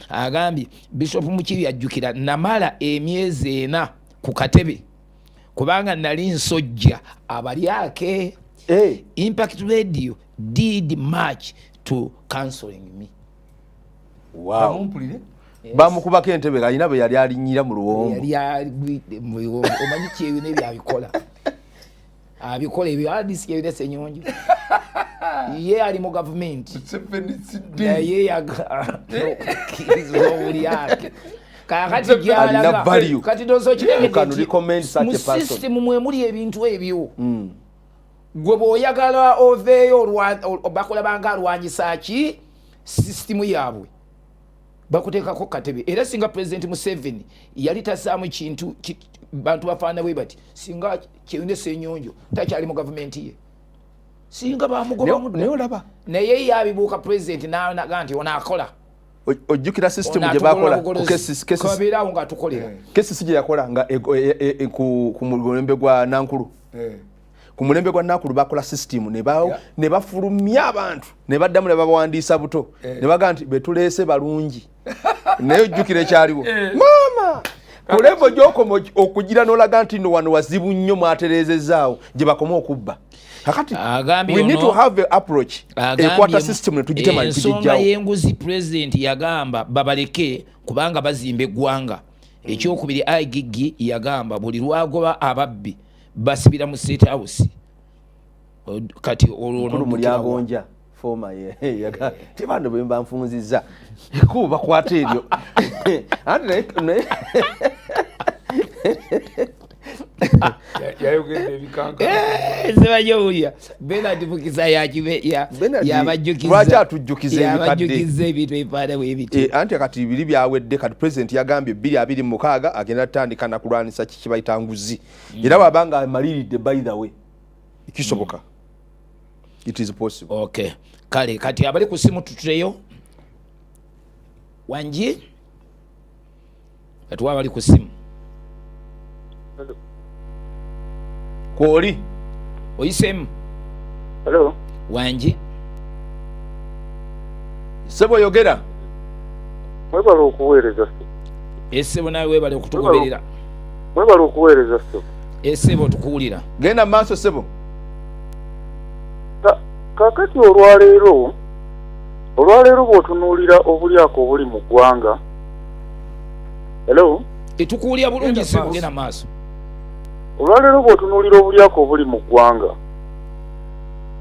Agambye Bishop Mukiibi ajjukira namala emyezi 4 ku katebe kubanga nali nsojja abalyake. Eh, Impact Radio did much to counseling me. Wow. Mumpulire. Bamukubako entebe, alina bwe yali alinyira mu luwombo. Yali agwidde mu biwombo. Omanyi Kyeyune ebyo abikola, abikola ebyo RDC Kyeyune Ssenyonjo. Ye ali mu gavumenti, naye yakkiriza obulyake. Kakati Alina gyalaga value. kati ndowooza You can recommend such mu a person. system mwe muli ebintu ebyo. Gwe bw'oyagala oveeyo, bakulaba nga alwanyisa ki sisitimu yaabwe, bakuteekako katebe. Era singa Pulezidenti Museveni yali tasaamu kintu bantu bafaana bwe bati, singa Kyeyune Ssenyonjo takyali mu gavumenti ye, singa bamugobamu. Naye olaba Naye ye abibuuka pulezidenti naga nti ono akola. Ojjukira system gye bakola ku KCC Kabeerawo ngaatukolera. KCC gye yakola nga ku mulembe gwa Nankulu. Ku mulembe gwa Nankulu bakola system ne bafulumya abantu ne baddamu ne babawandiisa buto, ne bagaa nti betuleese balungi. Naye ojjukira ekyaliwo, maama, ku level gyokoma okugira n'olaga nti no wano wazibu nnyo, mwatereezezaawo gye bakoma okubba. Kakati Agambye we need to have a approach Agambye ekwata system ne tugitema ne ensonga tugijjawo. y'enguzi, pulezidenti yagamba babaleke. Kubanga bazimba eggwanga. Ekyokubiri, IGG yagamba buli lwagoba ababbi basibira mu State House. Kati olwo Mulyagonja former tebando bwe mba nfunzizza ekubo bakwata eryo anti naye yayogedde ebikanka. Sibajowulira Benard Mukisa yabajjukiza. Lwaki atujjukiza ebikadde? Yabajjukiza ebintu ebifaana bwe biti. Anti kati biri byawedde. Kati president yagambye 2026 agenda tutandika nakulwanisa kiki bayita nguzi, era bw'aba nga amaliridde, by the way, kisoboka, it is possible. Okay, kale kati abali ku simu tutuleyo wangi, katuwa abali ku simu. Kwoli. Oyisemu. Hello. Wangi. Sebo, yogera. Mwebale okuweereza. Esebo, nawe webale okutugoberera. Mwebale okuweereza ssebo. Esebo, tukuwulira. Genda mu maaso, sebo. Kaakati olwaleero bw'otunuulira obulyako obuli mu ggwanga. Hello? Etukuwulira bulungi. Genda Sebo, maaso. genda maaso. Olwaleero bw'otunuulira obulyako obuli mu ggwanga,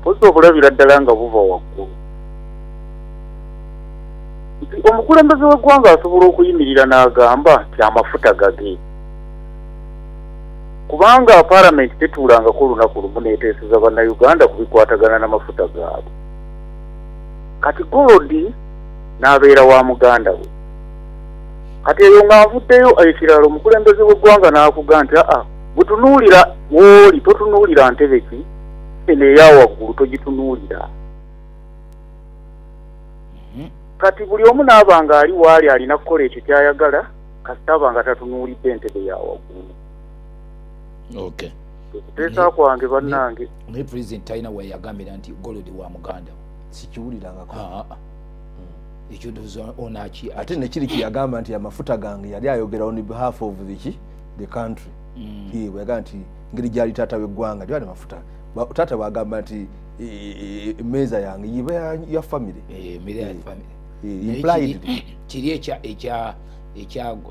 pozi obulabira ddala nga buva waggulu. Nti omukulembeze w'eggwanga asobola okuyimirira n'agamba nti amafuta gage, kubanga paalamenti tetuulangako olunaku lumu n'eteeseza bannayuganda ku bikwatagana n'amafuta gaabwe. Kati gold n'abeera wa muganda we. Kati eyo nga nvuddeyo, ekirala omukulembeze w'eggwanga n'akuga nti aa, bwetunuulira wooli, totunuulira ntebe ki eno eya waggulu, togitunuulira. Kati buli omu n'aba nga ali waali alina kukola ekyo ky'ayagala, kasita aba nga tatunuulidde entebe ya waggulu. Okuteesa kwange, bannange. Naye president talina weyagambira nti gold wa muganda. Sikiwulirangako. Ah, ah. Ekyo ndowooza onaki. Ate nekiri kyeyagamba nti amafuta gange, yali ayogera on behalf of the ki, the country. Bwe yagamba nti ngeri gyali taata w'eggwanga lyali mafuta. Taata bwagamba nti emmeeza yange yiba ya family. Emmere ya family. Eh, Naye implied. Kiri ekya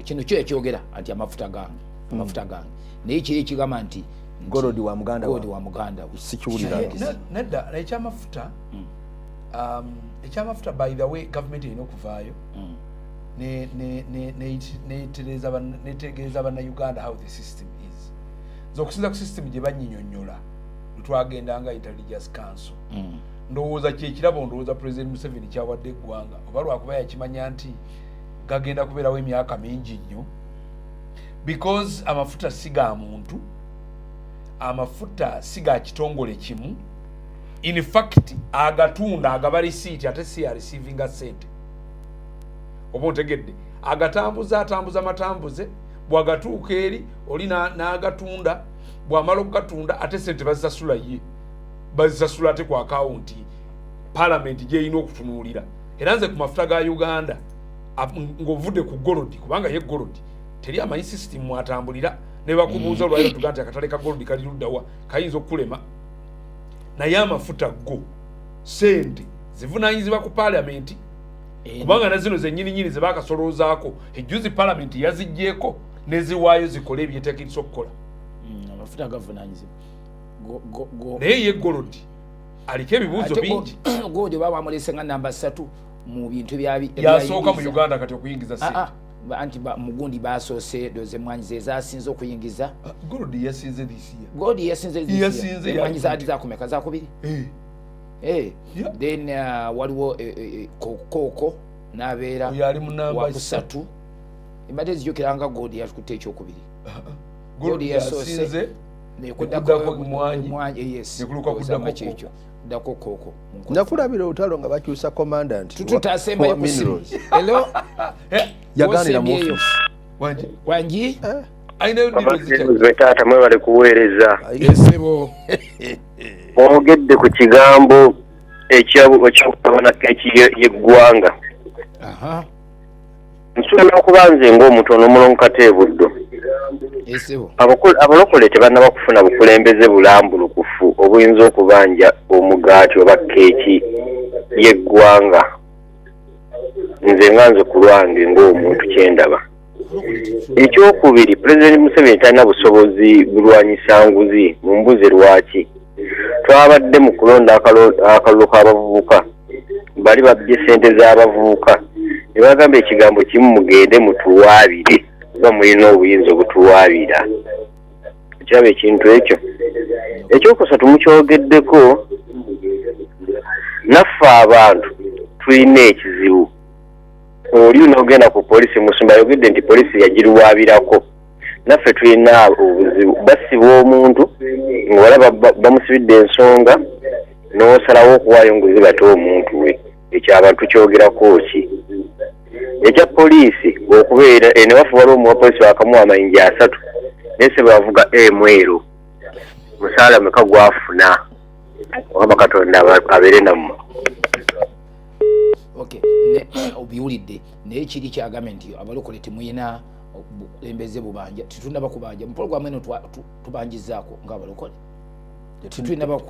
kino kyo ekyogera nti amafuta gange, amafuta gange, naye kiri ekigamba nti Gold wa muganda gold wa. wa muganda we. Sikiwuliranga. Nedda, ekyamafuta, ekyamafuta, by the way, gavumenti erina okuvaayo netegeeza bannayuganda how the system is. Nze okusinza ku system gye banyinyonnyola lwetwagendanga Interreligious Council, ndowooza kyekirabo, ndowooza President Museveni kyawadde eggwanga, oba lwakuba yakimanya nti gagenda kubeerawo emyaka mingi nnyo, because amafuta si ga muntu, amafuta si ga kitongole kimu. In fact, agatunda agaba risiiti, ate si areceivinga sente, oba ontegedde? Agatambuza atambuza matambuze, bwagatuuka eri oli n'agatunda, bw'amala okugatunda ate sente bazisasula ye, bazisasula ate ku akawunti palamenti gyerina okutunuulira. Era nze ku mafuta ga Uganda, ng'ovudde ku gold, kubanga ye gold teri amanyi system mwatambulira, ne bakubuuza olwaliro tuga nti akatale ka gold kali luddawa, kayinza okukulema. Naye amafuta go sente zivunanyizibwa ku palamenti, kubanga na zino zenyininyini zebakasoloozaako ejjuzi palamenti yaziggyeko neziwaayo zikole ebyeteekesa okukola. Amafuta gavunanyizibwa. Naye ye gold aliko ebibuuzo Ate bingi. Gold oba bamulese nga namba 3 mu bintu Yasooka mu ebyayingiza. Uganda kati okuyingiza Ah, sente. ah, anti mugundi basoose, doze emwanyi zezasinze okuyingiza. Ah, gold yasinze this year. Gold yasinze this year. Yasinze, Emwanyi zaali zakumeka? Zakubiri. Eh, Eh, Yeah. then waliwo kooko n'abeera Oyo ali mu namba wakusatu. Embadde zijjukira nga gold yatukutte ekyokubiri. Gold Gold yasoose. yasinze. Nekuddako Nekuddako mwanyi. mwanyi, yes. Nekuluka Ndowooza kuddako nga kyekyo, kuddako kooko. Nakulabira olutalo nga bakyusa commandant Tututasembayo wa ku simu. minerals. Hello. Eh, Yaganira mu Wosembyeyo. office. Wangi. Wangi. Alinayo ndiro zikya Abasinzwe taata, mwebale kuweereza. Esebo. Mwogedde ku kigambo ekyokugabana keeki y'eggwanga. Nsobola okuba nze ng'omutono omulongo Kateebuddo. Esebo. Abalokole tebannaba kufuna bukulembeze bulambulukufu obuyinza okubanja omugaati oba keeki y'eggwanga. Nze nga nze ku lwange ng'omuntu kyendaba. Ekyokubiri, Pulezidenti Museveni talina busobozi bulwanyisa nguzi. Mumbuze lwaki. Twabadde mu kulonda akalulu k'abavubuka, bali babbye sente z'abavubuka ne bagamba ekigambo kimu, mugende mutuwaabire oba mulina obuyinza obutuwaabira. Kiraba ekintu ekyo. Ekyokusatu mukyogeddeko, naffe abantu tulina ekizibu. Oli n'ogenda ku polisi, musumba ayogedde nti polisi yagiruwaabirako. Naffe tulina obuzibu, basiba omuntu ng'olaba bamusibidde ensonga, n'osalawo okuwaayo nguzi bate omuntu we. Ekyo abantu tukyogerako ki? Ekya poliisi okubeera eno, waffe waliwo omuwa polisi bakamuwa amayinja 3, naye se bavuga emweru musaala meka gwafuna? Mukama Katonda abeere nammwe. Okay, obiwulidde, naye kiri kyagambye nti abalokole temuyina bukulembeze bubanja. Tetunaba kubanja mu pulogulaamu eno, tubanjizaako ng'abalokole.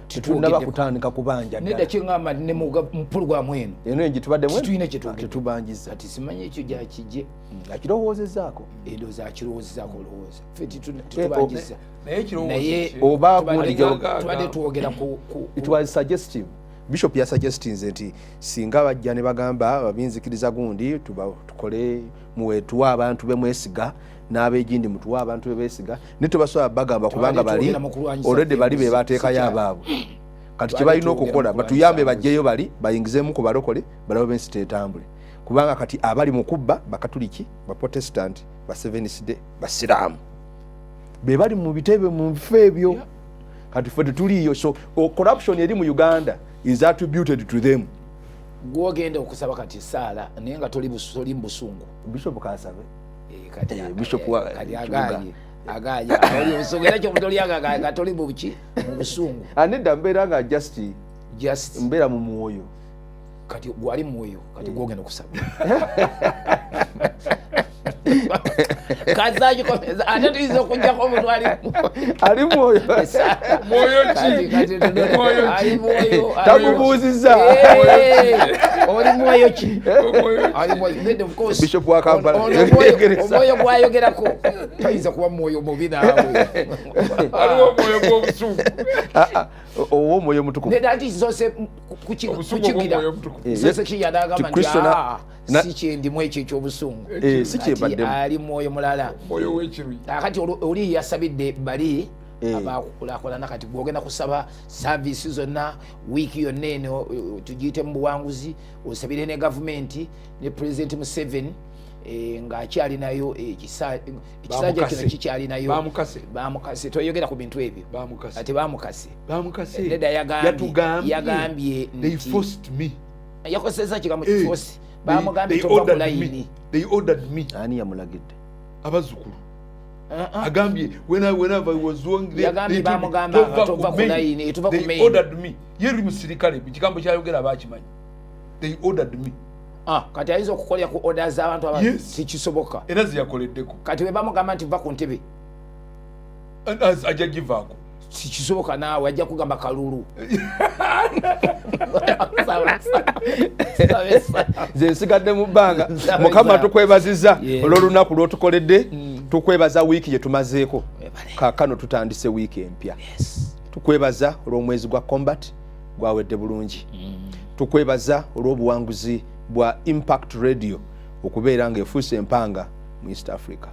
Tetunnaba kutandika kubanja. Nedda, kyeŋŋamba ne mu pulogulaamu eno eno egitubaddemu tetulina kyetwogedde. Tetubanjiza. Kati simanyi ekyo gyakijje. Akirowoozezaako. Endowooza akirowoozezaako, olowooza ffe tetubanjiza. Naye ekirowoozo Naye Oba gundi tubadde twogera ku It was suggestive. Bishop yasuggestinze nti singa bajja ne bagamba babinzikiriza gundi tukole muwetuwa abantu bemwesiga n'abegindi mutuwa abantu bebeesiga, naye tebasobola bagamba kubanga bali twogera mu kulwanyisa already bali be enguzi, bateekayo abaabwe. Kati kyebalina twogera okukola mu kulwanyisa batuyambe enguzi. Bajjeyo bali bayingizemu ku balokole, balabe bensi tetambule, kubanga kati abali mu kubba bakatuliki, baprotestant, baseventh day, basiraamu be bali mu bitebe mu bifo ebyo. Kati ffe tetuliiyo, so corruption eri mu Uganda is attributed to them. Gwogenda okusaba kati saala, naye nga toli mu busungu. Bishop kasabe. Kati Bishop kati Kibuga. Aganye oli busungu, era kyomuntu oli agagaye nga toli mu buki, mu busungu. Anedda, mbeera nga just Just mbeera mu mwoyo. Kati gwali mwoyo, kati gwogenda okusaba kazakikomeza, ate tuyinza okugjako omuntu ali Ali mwoyo. Mwoyo ki? Mwoyo ki? Ali mwoyo. Takubuuzizza. Oli mwoyo ki? Omwoyo ki? Ali mwoyo. Then of course, Bishop wa Kampala. ono omwoyo gwayogerako tayinza kuba mwoyo mubi naawe. Aliwo omwoyo gw'obusungu. Ah, ah, ow'omwoyo omutukuvu. Nedda, nti sose Obusungu kukigira. obw'omwoyo omutukuvu. Sose kiya nagamba Ti nti Kristo si kyendimu ekyo ekyobusungu. Si Kati kyebaddemu. ali mwoyo mulala. Omwoyo w'ekiruyi. Kakati oli yasabidde bali abakulakulana, kati gwogenda kusaba service zonna wiiki yonna eno, tugiyite mu buwanguzi, osabire ne gavumenti ne President Museveni, ng'akyalinayo ekisanja kino. Bamukase. Kikyalinayo. Bamukase. Bamukase, toyogera ku bintu ebyo. Bamukase. Ate bamukase. Bamukase. Nedda, yagambye Yatugambye. Yagambye They nti forced me. yakozesa kigambo force. Bamugambye They tova ku ordered me. layini. They ordered me. Ani yamulagidde? Abazzukulu. Uh-uh. Agambye whenever I was wrong they, Yagambye they told me, bamugamba "Tova tova ku ku main." line, tuva ku They main. ordered me. Ye eri musirikale, ekigambo kyayogera bakimanyi. They ordered me. Ah, kati ayinza okukolera ku order z'abantu aba Yes. Tikisoboka. Era zeyakoleddeko. Kati bwe bamugamba nti va ku ntebe, Ajja givaako. Sikisoboka naawe, ajja kugamba kalulu. Nze nsigadde mu bbanga. Mukama, tukwebaziza olw'olunaku lwotukoledde. Tukwebaza wiiki gye tumazeeko. Kaakano tutandise wiiki empya. Tukwebaza olw'omwezi gwa combat gwawedde bulungi. Tukwebaza olw'obuwanguzi bwa Impact Radio okubeera ng'efuuse empanga mu East Africa.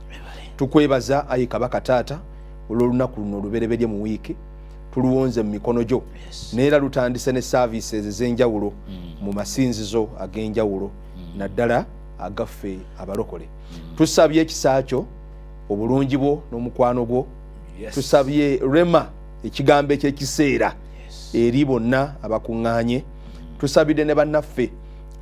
Tukwebaza, ayi Kabaka Taata, olw'olunaku luno olubereberye mu wiiki. Tuluwonze mu mikono gyo, naye era lutandise ne services ez'enjawulo mu masinzizo ag'enjawulo, naddala agaffe abalokole. Tusabye ekisa kyo, obulungi bwo n'omukwano gwo. Tusabye rhema, ekigambo ekyekiseera eri bonna abakuŋŋaanye. Tusabidde ne bannaffe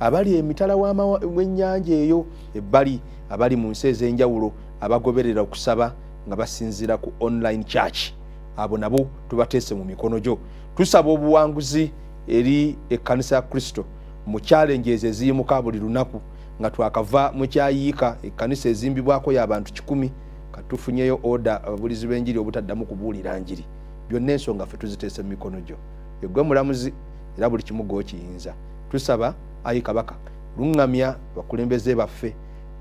abali emitala w'ennyanja eyo ebbali, abali mu nsi ez'enjawulo, abagoberera okusaba nga basinziira ku online church. Abo nabo tubateese mu mikono gyo. Tusaba obuwanguzi eri ekkanisa ya Kristo mu challenges eziyimuka buli lunaku, nga twakava mu kyayiika ekkanisa ezimbibwako y'abantu 100, katufunyeyo order ababulizi b'enjiri obutaddamu kubuulira njiri. Byonna ensonga ffe tuziteese mu mikono gyo, egwe mulamuzi era buli kimu gwokiyinza. Tusaba, ayi Kabaka, Luŋŋamya abakulembeze baffe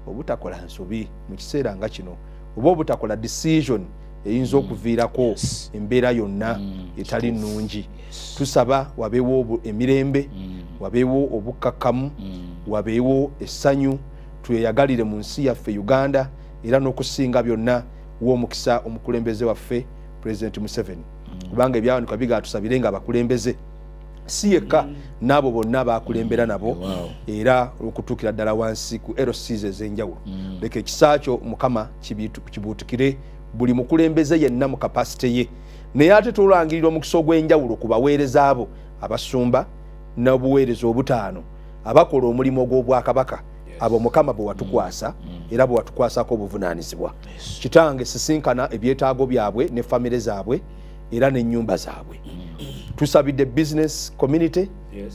obutakola nsobi mu kiseera nga kino, oba obutakola decision eyinza okuviirako embeera yonna etali nnungi. Tusaba wabeewo emirembe, wabeewo obukkakkamu, wabeewo essanyu, tweyagalire mu nsi yaffe Uganda. Era n'okusinga byonna, w'omukisa omukulembeze waffe President Museveni, kubanga ebyawandiikibwa bigaa tusabire nga abakulembeze, si yekka, n'abo bonna bakulembera nabo, era okutuukira ddala wansi ku LCs ez'enjawulo. Leka ekisa kyo, Mukama, kibuutikire buli mukulembeze yenna mu capacity ye. Naye ate tolangirira omukisa ogw'enjawulo ku baweereza abo, abasumba n'obuweereza obutaano abakola omulimu ogw'obwakabaka, abo Mukama bwe watukwasa era bwe watukwasako obuvunaanyizibwa. Kitange, sisinkana ebyetaago byabwe ne famire zaabwe era n'ennyumba zaabwe. Tusabidde business community,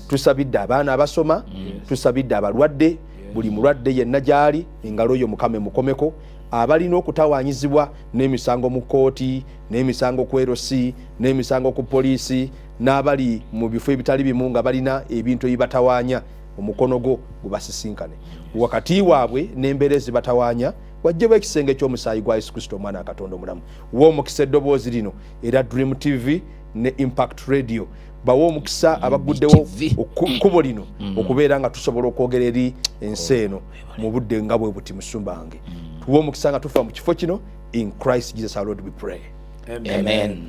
tusabidde abaana abasoma, tusabidde abalwadde, buli mulwadde yenna gy'ali, engalo yo, Mukama, emukomeko. Abalina okutawaanyizibwa n'emisango mu kkooti, n'emisango ku LC, n'emisango ku poliisi, n'abali mu bifo ebitali bimu nga balina ebintu ebibatawaanya, omukono gwo gubasisinkane wakati waabwe n'embeera ezibatawaanya, wajjewo ekisenge ky'omusaayi gwa Yesu Kristo, Omwana wa Katonda omulamu. W'omukisa eddoboozi lino era Dream TV ne Impact Radio. Bawe omukisa abaguddewo kkubo lino okubeera nga tusobola okwogera eri ensi eno mu budde nga bwe buti. Musumba wange, tuwe omukisa nga tufa mu kifo kino. In Christ Jesus our Lord we pray. Amen.